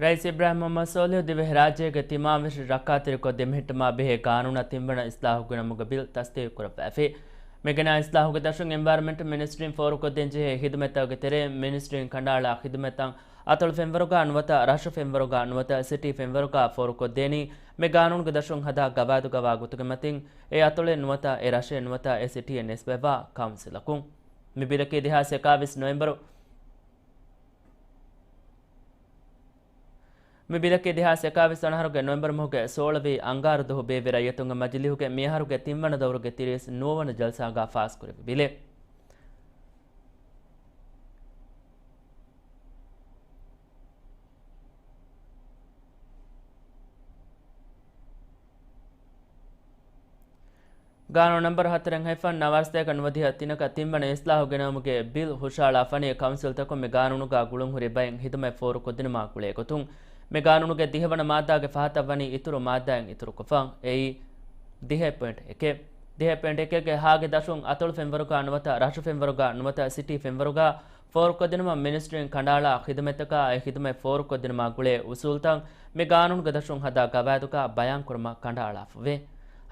ރައީސް އިބްރާހިމް މުހައްމަދު ސޯލިހު ދިވެހިރާއްޖޭގެ ތިމާވެށި ރައްކާތެރިކޮށް ދެމިހެއްޓުމާ ބެހޭ ގާނޫނާ ތިންވަނަ އިސްލާހު ގިނަމުގެ ބިލް ތަސްދީގުކުރައްވައިފި. މިގިނަ އިސްލާހުގެ ދަށުން އެންވަޔަރަމެންޓް މިނިސްޓްރީން ފޯރުކޮށްދޭންޖެހޭ ހިދުމަތްތަކުގެ ތެރެއިން މިނިސްޓްރީން ކަނޑައަޅާ ހިދުމަތްތައް އަތޮޅު ފެންވަރުގަ ނުވަތަ ރަށު ފެންވަރުގަ ނުވަތަ ސިޓީ ފެންވަރުގަ ފޯރުކޮށްދޭނީ މި ގާނޫނުގެ ދަށުން ހަދާ ގަވާއިދުގަވާ ގޮތުގެ މަތިން އެ އަތޮޅެއް ނުވަތަ އެ ރަށެއް ނުވަތަ އެ ސިޓީއެއް ނިސްބަތްވާ ކައުންސިލަކުން. މި ބިލަކީ ދެހާސް އެކާވީސް ނޮވެމްބަރު މި ބިލަކީ ދެހާސް އެކާވީސް ވަނަ އަހަރުގެ ނޮވެމްބަރު މަހުގެ ސޯޅަވީ އަންގާރަ ދުވަހު ބޭއްވި ރައްޔިތުންގެ މަޖިލީހުގެ މިއަހަރުގެ ތިންވަނަ ދައުރުގެ ތިރީސް ނުވަވަނަ ޖަލްސާގަ ފާސްކުރެއްވި ބިލެއް. ގާނޫނު ނަންބަރު ހަތަރެއް ހައިފަން ނަވާރަސަތޭކަ ނުވަދިހަ ތިނަކަށް ތިންވަނަ އިސްލާހު ގެނައުމުގެ ބިލް ހުށަހަޅާފަނީ ކައުންސިލްތަކުން މި ގާނޫނުގަ ގުޅުންހުރި ބައެއް ހިދުމަތް ފޯރުކޮށްދިނުމާ ގުޅޭ ގޮތުން. މި ގާނޫނުގެ ދިހަވަނަ މާއްދާގެ ފަހަތަށް ވަނީ އިތުރު މާއްދާއެއް އިތުރުކޮށްފަ. އެއީ، ދިހަ ޕޮއިންޓް އެކެއް. ދިހަ ޕޮއިންޓް އެކެއްގެ ހާގެ ދަށުން އަތޮޅު ފެންވަރުގަ ނުވަތަ ރަށު ފެންވަރުގަ ނުވަތަ ސިޓީ ފެންވަރުގަ ފޯރުކޮށްދިނުމަށް މިނިސްޓްރީން ކަނޑައަޅާ ޚިދުމަތްތަކާ އެ ޚިދުމަތް ފޯރުކޮށްދިނުމާ ގުޅޭ އުސޫލްތައް މި ގާނޫނުގެ ދަށުން ހަދާ ގަވާއިދުގަ ބަޔާންކުރުމަށް ކަނޑައަޅާފަވޭ.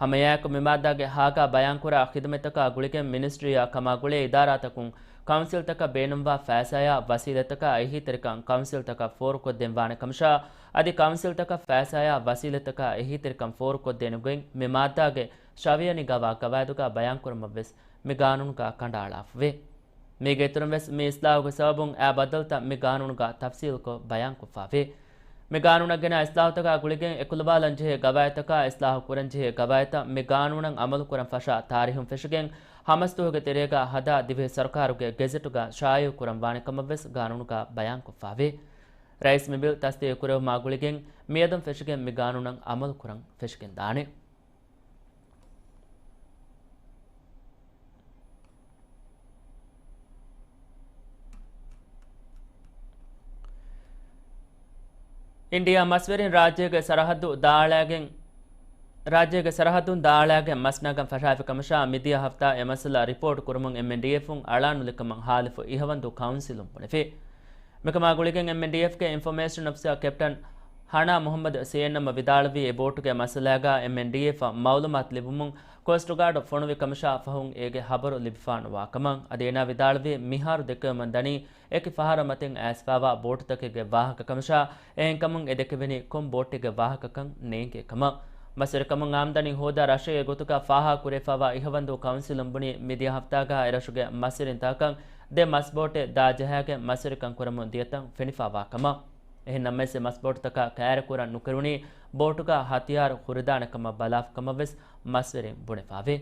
ހަމައެއާއެކު މި މާއްދާގެ ހާގަ ބަޔާންކުރާ ޚިދުމަތްތަކާ ގުޅިގެން މިނިސްޓްރީއާ ކަމާ ގުޅޭ އިދާރާތަކުން ކައުންސިލްތަކަށް ބޭނުންވާ ފައިސާއާ ވަސީލަތްތަކާ އެހީތެރިކަން ކައުންސިލްތަކަށް ފޯރުކޮށްދޭން ވާނެ ކަމަށާ، އަދި ކައުންސިލްތަކަށް ފައިސާއާ ވަސީލަތްތަކާ އެހީތެރިކަން ފޯރުކޮށްދޭނެ ގޮތް މި މާއްދާގެ ޝަވިޔަނި ގަވާ ގަވާއިދުގަ ބަޔާންކުރުމަށްވެސް މި ގާނޫނުގަ ކަނޑައަޅާފަވޭ. މީގެ އިތުރުން ވެސް މި އިސްލާހުގެ ސަބަބުން އާ ބަދަލުތައް މި ގާނޫނުގަ ތަފްސީލްކޮށް ބަޔާންކޮށްފަވޭ. މި ގާނޫނަށް ގެނާ އިސްލާހުތަކާ ގުޅިގެން އެކުލަވާލަންޖެހޭ ގަވާއިދުތަކާ އިސްލާހު ކުރަންޖެހޭ ގަވާއިދުތައް މި ގާނޫނަށް އަމަލުކުރަން ފަށާ ތާރީހުން ފެށިގެން ހަމަސްދުވަހުގެ ތެރޭގަ ހަދާ ދިވެހި ސަރުކާރުގެ ގެޒެޓުގަ ޝާއިޢުކުރަން ވާނެ ކަމަށްވެސް ގާނޫނުގަ ބަޔާންކޮށްފަވޭ. ރައީސް މި ބިލް ތަސްދީގުކުރެވުމާ ގުޅިގެން މިއަދުން ފެށިގެން މި ގާނޫނަށް އަމަލުކުރަން ފެށިގެންދާނެ. އިންޑިއާ މަސްވެރިން ރާއްޖޭގެ ސަރަހައްދު ދާއަޅާގެން، ރާއްޖޭގެ ސަރަހައްދުން ދާއަޅާގެން މަސް ނަގަން ފަށާފި ކަމަށާ، މިދިޔަ ހަފްތާ އެ މައްސަލަ ރިޕޯޓް ކުރުމުން އެމްއެންޑީއެފުން އަޅާނުލި ކަމަށް ހާލިފު އިހަވަންދޫ ކައުންސިލުން ބުނެފި. މިކަމާ ގުޅިގެން އެމްއެންޑީއެފްގެ އިންފޮމޭޝަން އޮފިސަރ ކެޕްޓަން ހަނާ މުހައްމަދު ސީއެންއެމް ވިދާޅުވީ، އެ ބޯޓުގެ މައްސަލާގާ އެމްއެންޑީއެފަށް މައުލޫމާތު ލިބުމުން ކޯސްޓް ގާޑް ފޮނުވި ކަމަށާ ފަހުން އޭގެ ހަބަރު ލިބިފާނުވާ ކަމަށް. އަދި އޭނާ ވިދާޅުވީ، މިހާރު ދެކެވެމުން ދަނީ އެކި ފަހަރަށް މަތިން އައިސްފާވާ ބޯޓުތަކެއްގެ ވާހަކަ ކަމަށާ، އެހެންކަމުން އެ ދެކެވެނީ ކޮން ބޯޓެއްގެ ވާހަކަކަން ނޭނގޭ ކަމަށް. މަސްވެރިކަމުން އާމްދަނީ ހޯދާ ރަށެއް ގޮތުގަ ފާހަގަ ކުރެވިފާވާ އިހަވަންދޫ ކައުންސިލުން ބުނީ، މިދިޔަ ހަފްތާގަ އެރަށުގެ މަސްވެރިންތަކަށް ދެ މަސްބޯޓެއް ދާ ޖަހާގެން މަސްވެރިކަން ކުރަމުން ދިޔަތަން ފެނިފާވާ ކަމަށް. އެހެން ނަމަވެސް އެ މަސްބޯޓުތަކަށް ކައިރިކުރަން ނުކެރުނީ ބޯޓުގަ ހަތިޔާރު ހުރިދާނެ ކަމަށް ބަލާފި ކަމަށް ވެސް މަސްވެރިން ބުނެފާވޭ.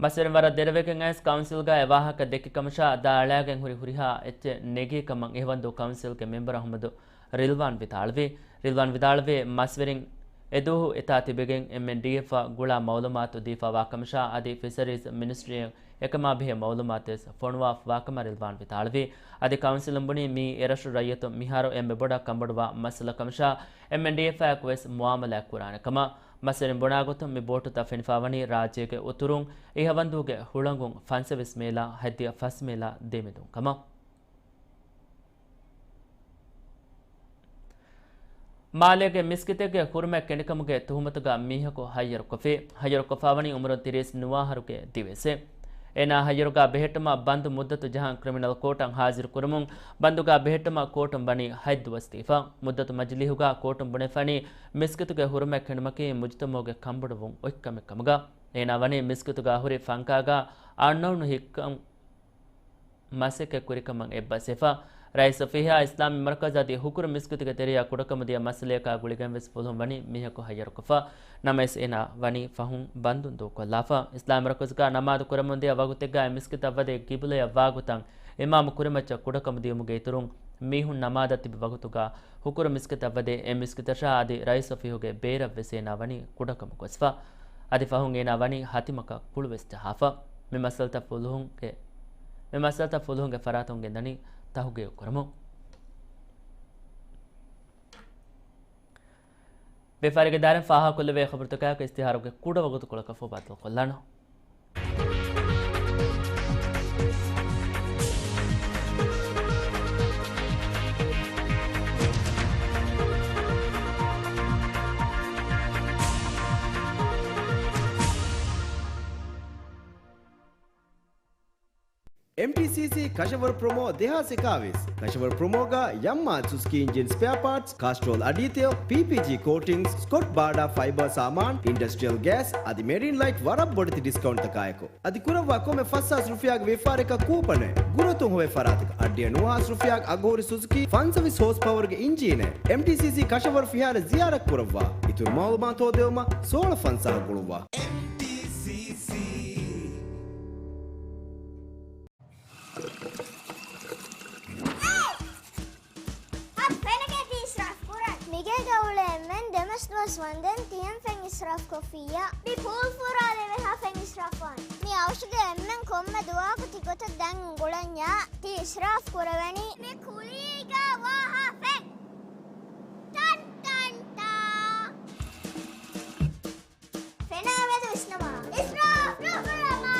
މަސްވެރިން ވަރަށް ދެރަވެގެން އައިސް ކައުންސިލްގަ އެ ވާހަކަ ދެއްކި ކަމަށާ، ދާއަޅާގެން ހުރި ހުރިހާ އެއްޗެއް ނެގީ ކަމަށް އިހަވަންދޫ ކައުންސިލްގެ މެމްބަރ އަހުމަދު ރިލްވާން ވިދާޅުވި. ރިލްވާން ވިދާޅުވީ، މަސްވެރިން އެދުވަހު އެތާ ތިބެގެން އެމްއެންޑީއެފަށް ގުޅާ މައުލޫމާތު ދީފާވާ ކަމަށާ، އަދި ފިޝަރީޒް މިނިސްޓްރީއަށް އެކަމާ ބެހޭ މައުލޫމާތުވެސް ފޮނުވާފަވާކަމަށް ރިލްވާން ވިދާޅުވި. އަދި ކައުންސިލުން ބުނީ މީ އެރަށު ރައްޔިތުން މިހާރު އެންމެ ބޮޑަށް ކަންބޮޑުވާ މައްސަލަ ކަމަށާ، އެމްއެންޑީއެފާއެކު ވެސް މުއާމަލާތް ކުރާނެ ކަމަށް. މަސްވެރިން ބުނާ ގޮތުން މި ބޯޓުތައް ފެނިފާވަނީ ރާއްޖޭގެ އުތުރުން އިހަވަންދޫގެ ހުޅަނގުން ފަންސަވީސް މީލާ ހަތްދިޔަ ފަސް މީލާ ދެމެދުން ކަމަށް. މާލޭގެ މިސްކިތެއްގެ ހުރުމަތް ކެނޑިކަމުގެ ތުހުމަތުގަ މީހަކު ހައްޔަރުކޮށްފި. ހައްޔަރުކޮށްފާވަނީ އުމުރުން ތިރީސް ނުވަ އަހަރުގެ ދިވެއްސެއް. އޭނާ ހައްޔަރުގަ ބެހެއްޓުމަށް ބަންދު މުއްދަތު ޖަހަން ކްރިމިނަލް ކޯޓަށް ހާޒިރު ކުރުމުން ބަންދުގަ ބެހެއްޓުމަށް ކޯޓުން ވަނީ ހަތް ދުވަސް ދީފަ. މުއްދަތު މަޖިލީހުގަ ކޯޓުން ބުނެފަނީ މިސްކިތުގެ ހުރުމަތް ކެނޑުމަކީ މުޖުތަމައުގެ ކަންބޮޑުވުން އޮތް ކަމެއް ކަމުގަ. އޭނާ ވަނީ މިސްކިތުގަ ހުރި ފަންކާގަ އަންނައުނު ހިއްކަން މަސައްކަތް ކުރިކަމަށް އެއްބަސްވެފަ. ރައީސް ފިހާ އިސްލާމީ މަރުކަޒު އަދި ހުކުރު މިސްކިތުގެ ތެރެއަށް ކުޑަކަމުދިޔަ މައްސަލަޔަކާ ގުޅިގެންވެސް ފުލުހުން ވަނީ މީހަކު ހައްޔަރުކޮށްފަ. ނަމަވެސް އޭނާ ވަނީ ފަހުން ބަންދުން ދޫކޮށްލާފަ. އިސްލާމީ މަރުކަޒުގަ ނަމާދު ކުރަމުންދިޔަ ވަގުތެއްގަ އެ މިސްކިތަށް ވަދެ ގިބުލަޔަށް ވާގޮތަށް އިމާމު ކުރިމައްޗަށް ކުޑަކަމުދިޔުމުގެ އިތުރުން މީހުން ނަމާދަށް ތިބި ވަގުތުގަ ހުކުރު މިސްކިތަށް ވަދެ އެ މިސްކިތަށާ އަދި ރައީސް ފިހުގެ ބޭރަށްވެސް އޭނާ ވަނީ ކުޑަކަމު ގޮސްފަ. އަދި ފަހުން އޭނާ ވަނީ ހަތިމަކަށް ކުޅުވެސް ޖަހާފަ. މި މައްސަލަތައް ފުލުހުންގެ، މި މައްސަލަތައް ފުލުހުންގެ ފަރާތުން ގެންދަނީ ތަހުގީގު ކުރަމުން. ވިޔަފާރީގެ ދާއިރާއިން ފާހަގަކޮށްލެވޭ ޚަބަރުތަކާއެކު އިސްތިހާރުގެ ކުޑަވަގުތުކޮޅަކަށް ފޯ ބައްދަލުކޮށްލާނަން. އެމްޓީސީސީ ކަށަވަރު ޕްރޮމޯ ދެހާސް އެކާވީސް. ކަށަވަރު ޕްރޮމޯގަ ޔަމްމާ ސުޒުކީ އިންޖިން ސްޕެއާ ޕާޓްސް، ކާސްޓްރޯލް އަޑިއެތެޔޮ، ޕީޕީޖީ ކޯޓިންގްސް، ސްކޮޓް ބާޑާ ފައިބާ ސާމާން، އިންޑަސްޓްރިއަލް ގޭސް އަދި މެރިން ލައިޓް ވަރަށް ބޮޑެތި ޑިސްކައުންޓްތަކާއެކު. އަދި ކުރައްވާ ކޮންމެ ފަސް ހާސް ރުފިޔާގެ ވިޔަފާރިއަކަށް ކޫޕަނެއް. ގުރަތުން ހޮވޭ ފަރާތަކަށް އަށްޑިހަ ނުވަ ހާސް ރުފިޔާގެ އަގުހުރި ސުޒުކީ ފަންސަވީސް ހޯސް ޕަވަރުގެ އިންޖީނެއް. އެމްޓީސީސީ ކަށަވަރު ފިހާރަ ޒިޔާރަތް ކުރައްވާ. އިތުރު މައުލޫމާތު ހޯދެވުމަށް ސޯޅަ ފަންސާހަށް ގުޅުއްވާ. އެމްޓީސީސީ. އަދި ފެނަކޭ ތި އިސްރާފް ކުރަން. މިގޭގަ އުޅޭ އެންމެން ދެމަސް ދުވަސް ވަންދެން ތިހެން ފެން އިސްރާފް ކޮށްފިއްޔާ. މި ޕޫލް ފުރާލެވޭ ހާ ފެން އިސްރާފް ވާން. މި އަވަށުގެ އެންމެން ކޮންމެ ދުވަހަކު ތި ގޮތަށް ދަން އުނގުޅަންޏާ ތި އިސްރާފް ކުރެވެނީ. މި ކުލީގަ ވާ ހާ ފެން. ޓަން ޓަން ޓާ. ފެނާ މެދު ވިސްނަމާ. އިސްރާފް ނުކުރަމާ.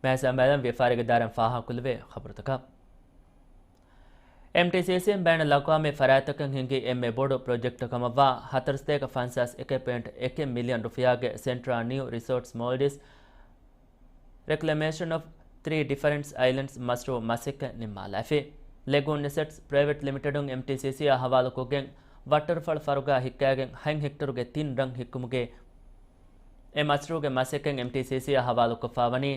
މޭޒާ މެލަން ވިޔަފާރިގެ ދާއިރާއިން ފާހަގަކޮށްލެވޭ ޚަބަރުތަކަށް. އެމްޓީސީސީން ބައިނަލްއަޤްވާމީ ފަރާތްތަކަށް ހިންގި އެންމެ ބޮޑު ޕްރޮޖެކްޓް ކަމަށްވާ ހަތަރު ސަތޭކަ ފަންސާސް އެކެއް ޕޮއިންޓް އެކެއް މިލިއަން ރުފިޔާގެ ސެންޓްރާ ނިއު ރިސޯޓްސް މޯލްޑިވްސް ރެކްލަމޭޝަން އޮފް ތްރީ ޑިފަރެންޓް އައިލެންޑްސް މަޝްރޫއު މަސައްކަތް ނިންމާލައިފި. ލެގޫން އެސެޓްސް ޕްރައިވެޓް ލިމިޓެޑުން އެމްޓީސީސީއާ ހަވާލުކޮށްގެން ވައްޓަރުފަޅު ފަރުގާ ހިއްކާގެން ހަތް ހެކްޓަރުގެ ތިން ރަށް ހިއްކުމުގެ އެ މަޝްރޫޢުގެ މަސައްކަތް އެމްޓީސީސީއަށް ހަވާލުކޮށްފާވަނީ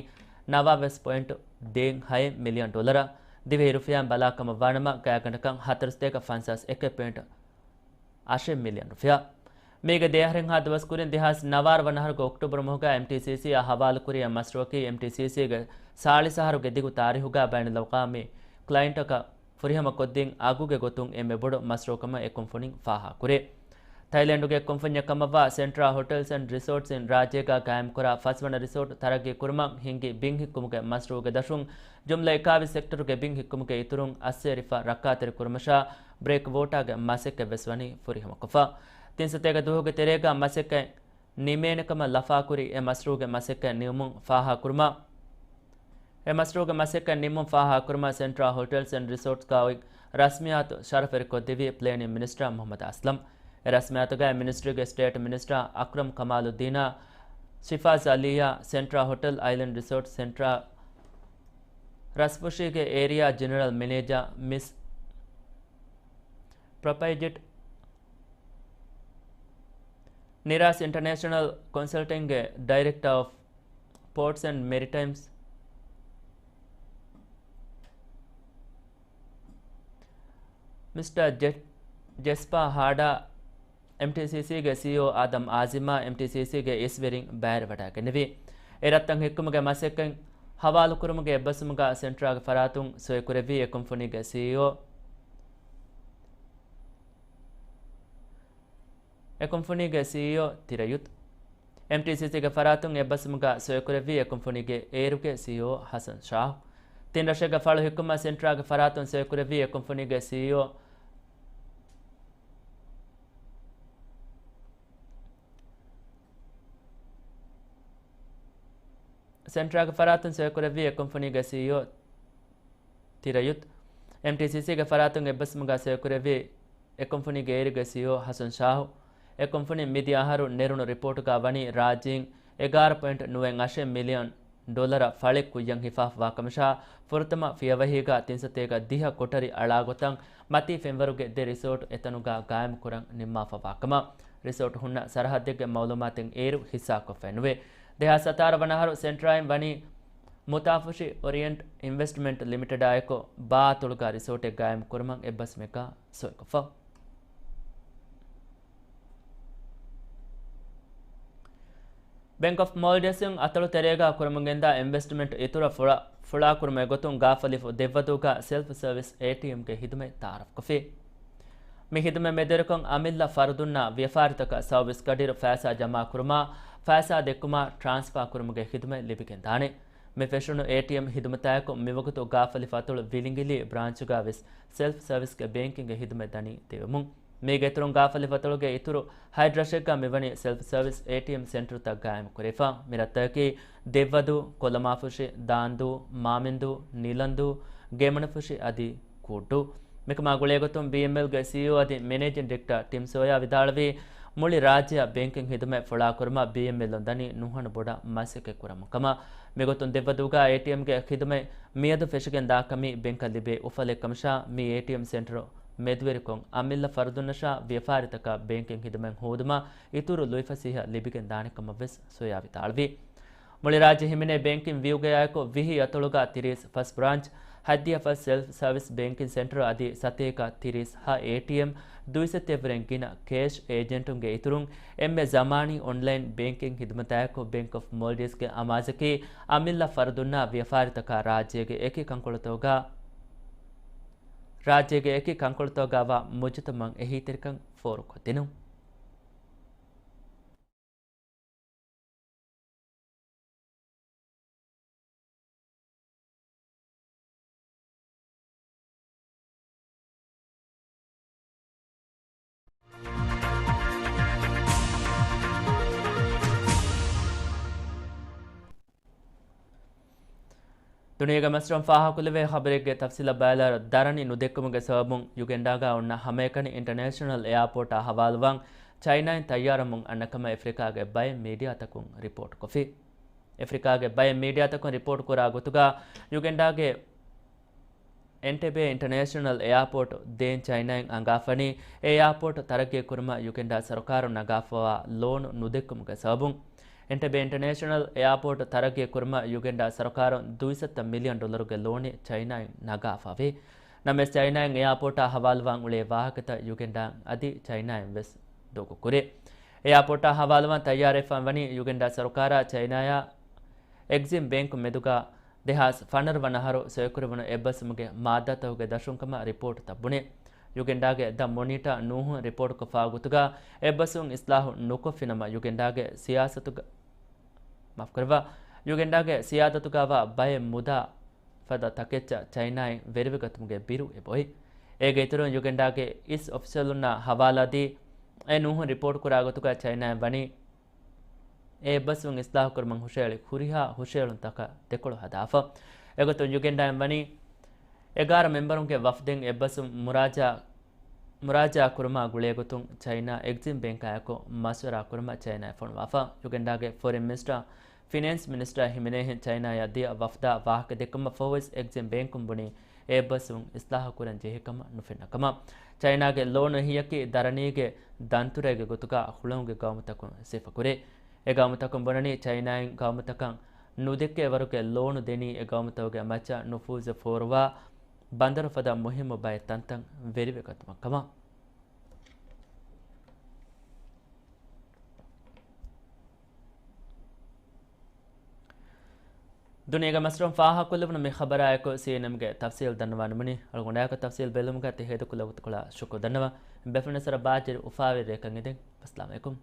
ނަވާވެސް ޕޮއިންޓު ދޭއް ހައެއް މިލިއަން ޑޮލަރަށް. ދިވެހި ރުފިޔާއިން ބަލާކަމަށް ވާނަމަ، ގާތްގަނޑަކަށް ހަތަރު ސަތޭކަ ފަންސާސް އެކެއް ޕޮއިންޓު އަށެއް މިލިއަން ރުފިޔާ. މީގެ ދެއަހަރެއްހާ ދުވަސް ކުރިން ދެހާސް ނަވާރަ ވަނަ އަހަރުގެ އޮކްޓޫބަރު މަހުގަ އެމްޓީސީސީއަށް ހަވާލުކުރި އެ މަޝްރޫޢަކީ އެމްޓީސީސީގެ ސާޅީސް އަހަރުގެ ދިގު ތާރީހުގަ ބައިނަލްއަގްވާމީ ކްލައިންޓަކަށް ފުރިހަމަކޮށްދިން އަގުގެ ގޮތުން އެންމެ ބޮޑު މަޝްރޫޢުކަމަށް އެ ކުންފުނިން ފާހަގަކުރޭ. ތައިލެންޑުގެ ކުންފުންޏެއް ކަމަށްވާ ސެންޓްރާ ހޮޓެލްސް އެންޑް ރިސޯޓްސް އިން ރާއްޖޭގަ ގާއިމްކުރާ ފަސްވަނަ ރިސޯޓް ތަރައްގީ ކުރުމަށް ހިންގި ބިން ހިއްކުމުގެ މަޝްރޫޢުގެ ދަށުން ޖުމްލަ އެކާވީސް ސެކްޓަރުގެ ބިން ހިއްކުމުގެ އިތުރުން އައްސޭރިފަ ރައްކާތެރި ކުރުމަށާ ބްރޭކް ވޯޓާގެ މަސައްކަތް ވެސް ވަނީ ފުރިހަމަކޮށްފަ. ތިން ސަތޭކަ ދުވަހުގެ ތެރޭގަ މަސައްކަތް ނިމޭނެ ކަމަށް ލަފާކުރި އެ މަޝްރޫޢުގެ މަސައްކަތް ނިމުމުން ފާހަގަކުރުމަށް، އެ މަޝްރޫޢުގެ މަސައްކަތް ނިމުމުން ފާހަގަކުރުމަށް ސެންޓްރާ ހޮޓެލްސް އެންޑް ރިސޯޓްސްގައި ރަސްމިއްޔާތު ޝަރަފުވެރިކޮށްދެއްވީ ޕްލޭނިން މިނިސްޓަރ މުޙައްމަދު އަސްލަމް. އެ ރަސްމިއްޔާތުގައި މިނިސްޓްރީގެ ސްޓޭޓް މިނިސްޓަރ އަކްރަމް ކަމާލުއްދީނާ، ޝިފާޒް އަލީއާ، ސެންޓްރާ ހޮޓެލް އައިލެންޑް ރިސޯޓް ސެންޓްރާ ރަސްފުށީގެ އޭރިއާ ޖެނެރަލް މެނޭޖާ މިސް ޕްރޮޕައިޖެޓް ނިރާސް އިންޓަރނޭޝަނަލް ކޮންސަލްޓިންގގެ ޑައިރެކްޓަރ އޮފް ޕޯޓްސް އެންޑް މެރިޓައިމްސް މިސްޓަ ޖެ-، ޖެސްޕާ ހާޑާ، އެމްޓީސީސީގެ ސީއީއޯ އާދަމް އާޒިމާ، އެމްޓީސީސީގެ އިސްވެރިން ބައިވެރިވަޑައިގެންނެވި. އެ ރަށްތައް ހިއްކުމުގެ މަސައްކަތް ހަވާލުކުރުމުގެ އެއްބަސްވުމުގަ ސެންޓްރާގެ ފަރާތުން ސޮއިކުރެއްވީ އެ ކުންފުނީގެ ސީއީއޯ، އެ ކުންފުނީގެ ސީއީއޯ ތިރަޔުތު. އެމްޓީސީސީގެ ފަރާތުން އެއްބަސްވުމުގަ ސޮއިކުރެއްވީ އެ ކުންފުނީގެ އޭރުގެ ސީއީއޯ ހަސަން ޝާހު. ތިން ރަށެއްގެ ފަޅު ހިއްކުމަށް ސެންޓްރާގެ ފަރާތުން ސޮއިކުރެއްވީ އެ ކުންފުނީގެ ސީއީއޯ، ސެންޓްރާގެ ފަރާތުން ސޮއިކުރެއްވީ އެ ކުންފުނީގެ ސީއީއޯ ތިރަޔުތު. އެމްޓީސީސީގެ ފަރާތުން އެއްބަސްވުމުގަ ސޮއިކުރެއްވީ އެ ކުންފުނީގެ އޭރުގެ ސީއީއޯ ހަސަން ޝާހު. އެ ކުންފުނިން މިދިޔަ އަހަރު ނެރުނު ރިޕޯޓުގަ ވަނީ ރާއްޖޭން އެގާރަ ޕޮއިންޓު ނުވަ އަށެއް މިލިއަން ޑޮލަރ ފަޅެއް ކުއްޔަށް ހިފާފަވާކަމަށާ، ފުރަތަމަ ފިޔަވަހީގަ ތިން ސަތޭކަ ދިހަ ކޮޓަރި އަޅާގޮތަށް މަތީ ފެންވަރުގެ ދެ ރިސޯޓް އެތަނުގަ ގާއިމްކުރަން ނިންމާފަވާކަމަށް ރިސޯޓް ހުންނަ ސަރަހައްދެއްގެ މައުލޫމާތެއް އޭރު ހިއްސާކޮށްފައެއްނުވޭ. ދެހާސް ސަތާރަ ވަނަ އަހަރު ސެންޓްރާއިން ވަނީ މުތާފުށި އޮރިއެންޓް އިންވެސްޓްމަންޓް ލިމިޓެޑާއެކު ބާ އަތޮޅުގަ ރިސޯޓެއް ގާއިމް ކުރުމަށް އެއްބަސްމެގަ ސޮއިކޮށްފަ. ބެންކް އޮފް މޯލްޑިވްސްއިން އަތޮޅު ތެރޭގަ ކުރަމުން ގެންދާ އިންވެސްޓްމަންޓް އިތުރަށް ފުޅާ، ފުޅާކުރުމެއް ގޮތުން ގާފަލިފު ދެއްވަދޫގަ ސެލްފް ސަރވިސް އޭޓީއެމްގެ ހިދުމަތް ތައާރަފްކޮށްފި. މި ހިދުމަތް މެދުވެރިކޮށް އަމިއްލަ ފަރުދުންނާ ވިޔަފާރިތަކަށް ސަރވިސް ގަޑިއިރު ފައިސާ ޖަމާކުރުމާ، ފައިސާ ދެއްކުމާ، ޓްރާންސްފާ ކުރުމުގެ ހިދުމަތް ލިބިގެންދާނެ. މި ފެށުނު އޭޓީއެމް ހިދުމަތާއެކު މިވަގުތު ގާފަލިފު އަތޮޅު ވިލިނގިލީ ބްރާންޗުގަ ވެސް ސެލްފް ސަރވިސްގެ ބޭންކިންގ ހިދުމަތް ދަނީ ދެވެމުން. މީގެ އިތުރުން ގާފަލިފު އަތޮޅުގެ އިތުރު ހަތް ރަށެއްގަ މިވަނީ ސެލްފް ސަރވިސް އޭޓީއެމް ސެންޓަރުތައް ގާއިމް ކުރެވިފަ. މި ރަށްތަކަކީ ދެއްވަދޫ، ކޮލަމާފުށި، ދާންދޫ، މާމިންދޫ، ނީލަންދޫ، ގޭމަނަފުށި އަދި ކޫއްޑޫ. މިކަމާ ގުޅޭގޮތުން ބީއެމްއެލްގެ ސީއީއޯ އަދި މެނޭޖިން ޑިރެކްޓަރ ޓިމް ސޯޔާ ވިދާޅުވީ، މުޅި ރާއްޖެއަށް ބޭންކިން ހިދުމަތް ފުޅާކުރުމަށް ބީއެމްއެލުން ދަނީ ނުހަނު ބޮޑަށް މަސައްކަތް ކުރަމުން ކަމަށް. މިގޮތުން ދެއްވަދޫގަ އޭޓީއެމްގެ ހިދުމަތް މިއަދު ފެށިގެން ދާކަމީ ބެންކަށް ލިބޭ އުފަލެއް ކަމަށާ، މި އޭޓީއެމް ސެންޓަރު މެދުވެރިކޮށް އަމިއްލަ ފަރުދުންނަށާ ވިޔަފާރިތަކަށް ބޭންކިން ހިދުމަތް ހޯދުމަށް އިތުރު ލުއިފަސޭހަ ލިބިގެން ދާނެ ކަމަށް ވެސް ސޯޔާ ވިދާޅުވި. މުޅި ރާއްޖެ ހިމެނޭ ބޭންކިން ވިއުގައާއެކު ވިހި އަތޮޅުގަ ތިރީސް ފަސް ބްރާންޗް، ހަތްދިހަ ފަސް ސެލްފް ސަރވިސް ބޭންކިން ސެންޓަރު އަދި ސަތޭކަ ތިރީސް ހަ އޭޓީއެމް، ދުއިސައްތައެއްވުރެން ގިނަ ކޭޝް އޭޖެންޓުންގެ އިތުރުން އެންމެ ޒަމާނީ އޮންލައިން ބޭންކިން ހިދުމަތާއެކު ބޭންކް އޮފް މޯލްޑިވްސްގެ އަމާޒަކީ އަމިއްލަ ފަރުދުންނާ ވިޔަފާރިތަކާ ރާއްޖޭގެ އެކި ކަންކޮޅުތަކުގަ، ރާއްޖޭގެ އެކި ކަންކޮޅުތަކުގައިވާ މުޖުތަމަޢު އެހީތެރިކަން ފޯރުކޮށްދިނުން. ދުނިޔޭގެ މަސްރަށުން ފާހަގަކުރެވޭ ޚަބަރެއްގެ ތަފްސީލަށް ބައިލާރަ، ދަރަނި ނުދެއްކުމުގެ ސަބަބުން ޔުގެންޑާގަ އޮންނަ ހަމައެކަނި އިންޓަރނޭޝަނަލް އެއާޕޯޓާ ހަވާލުވާން ޗައިނާއިން ތައްޔާރަމުން އަންނަ ކަމަށް އެފްރިކާގެ ބައެއް މީޑިއާތަކުން ރިޕޯޓްކޮށްފި. އެފްރިކާގެ ބައެއް މީޑިއާތަކުން ރިޕޯޓްކުރާ ގޮތުގަ ޔުގެންޑާގެ އެންޓެބޭ އިންޓަރނޭޝަނަލް އެއާޕޯޓް ދޭން ޗައިނާއިން އަންގާފަނީ، އެ އެއާޕޯޓް ތަރައްގީ ކުރުމަށް ޔުގެންޑާ ސަރުކާރުން ނަގާފަވާ ލޯނު ނުދެއްކުމުގެ ސަބަބުން. އެންޓެބޭ އިންޓަރނޭޝަނަލް އެއާޕޯޓް ތަރައްގީ ކުރުމަށް ޔުގެންޑާ ސަރުކާރުން ދުއިސައްތަ މިލިއަން ޑޮލަރުގެ ލޯނެއް ޗައިނާއިން ނަގާފަވޭ. ނަމަވެސް ޗައިނާއިން އެއާޕޯޓާ ހަވާލުވާން އުޅޭ ވާހަކަތައް ޔުގެންޑާއިން އަދި ޗައިނާއިން ވެސް ދޮގު ކުރޭ. އެއާޕޯޓާ ހަވާލުވާން ތައްޔާރެއްފަން ވަނީ ޔުގެންޑާ ސަރުކާރާ ޗައިނާޔާ އެގްޒިމް ބޭންކު މެދުގަ ދެހާސް ފަނަރަ ވަނަ އަހަރު ސޮއިކުރެވުނު އެއްބަސްވުމުގެ މާއްދާތަކުގެ ދަށުން ކަމަށް ރިޕޯޓްތައް ބުނޭ. ޔުގެންޑާގެ ދަ މޮނީޓާ ނޫހުން ރިޕޯޓްކޮށްފާ ގޮތުގަ އެއްބަސްވުން އިސްލާހު ނުކޮށްފިނަމަ ޔުގެންޑާގެ ސިޔާސަތުގަ، މާފުކުރައްވާ، ޔުގެންޑާގެ ސިޔާދަތުގަވާ ބައެއް މުދާ ފަދަ ތަކެއްޗަށް ޗައިނާއިން ވެރިވެގަތުމުގެ ބިރު އެބައޮތް. އޭގެ އިތުރުން ޔުގެންޑާގެ އިސް އޮފިޝަލުންނާ ހަވާލާދީ އެ ނޫހުން ރިޕޯޓްކުރާ ގޮތުގަ ޗައިނާއިން ވަނީ އެ އެއްބަސްވުން އިސްލާހުކުރުމަށް ހުށައެޅި ހުރިހާ ހުށައެޅުންތަކަށް ދެކޮޅު ހަދާފަ. އެގޮތުން ޔުގެންޑާއިން ވަނީ އެގާރަ މެމްބަރުންގެ ވަފްދެއް އެއްބަސްވުން މުރާޖާ، މުރާޖާ ކުރުމާ ގުޅޭގޮތުން ޗައިނާ އެގްޒިމް ބޭންކާއެކު މަޝްވަރާ ކުރުމަށް ޗައިނާއަށް ފޮނުވާފަ. ޔުގެންޑާގެ ފޮރިން މިނިސްޓަރ، ފިނޭންސް މިނިސްޓަރ ހިމެނޭހެން ޗައިނާޔަށް ދިޔަ ވަފްދާ ވާހަކަ ދެއްކުމަށް ފަހުވެސް އެގްޒިމް ބޭންކުން ބުނީ އެއްބަސްވުން އިސްލާހު ކުރަން ޖެހޭ ކަމަށް ނުފެންނަ ކަމަށް. ޗައިނާގެ ލޯނު އެހީއަކީ ދަރަނީގެ ދަންތުރައިގެ ގޮތުގަ ހުޅަނގުގެ ގައުމުތަކުން ސިފަކުރޭ. އެ ގައުމުތަކުން ބުނަނީ ޗައިނާއިން ގައުމުތަކަށް ނުދެއްކޭ ވަރުގެ ލޯނު ދެނީ އެ ގައުމުތަކުގެ މައްޗަށް ނުފޫޒު ފޯރުވާ ބަނދަރު ފަދަ މުހިއްމު ބައެއް ތަންތަން ވެރިވެގަތުމަށް ކަމަށް. ދުނިޔޭގެ މަސްރަށުން ފާހަގަކޮށްލެވުނު މި ޚަބަރާއެކު ސީއެންއެމްގެ ތަފްސީލް ދަންނަވާނަމުން އަޅުގަނޑާއެކު ތަފްސީލް ބެލުމުގަ ތި ހޭދަކުރި ވަގުތުކޮޅަށް ޝުކުރު ދަންނަވަން. ބޭފުޅުންނަށް ސަރަ ބާއްޖަވެރި އުފާވެރި ރެއެއް ކަން އެދެން. އައްސަލާމު ޢަލައިކުމް.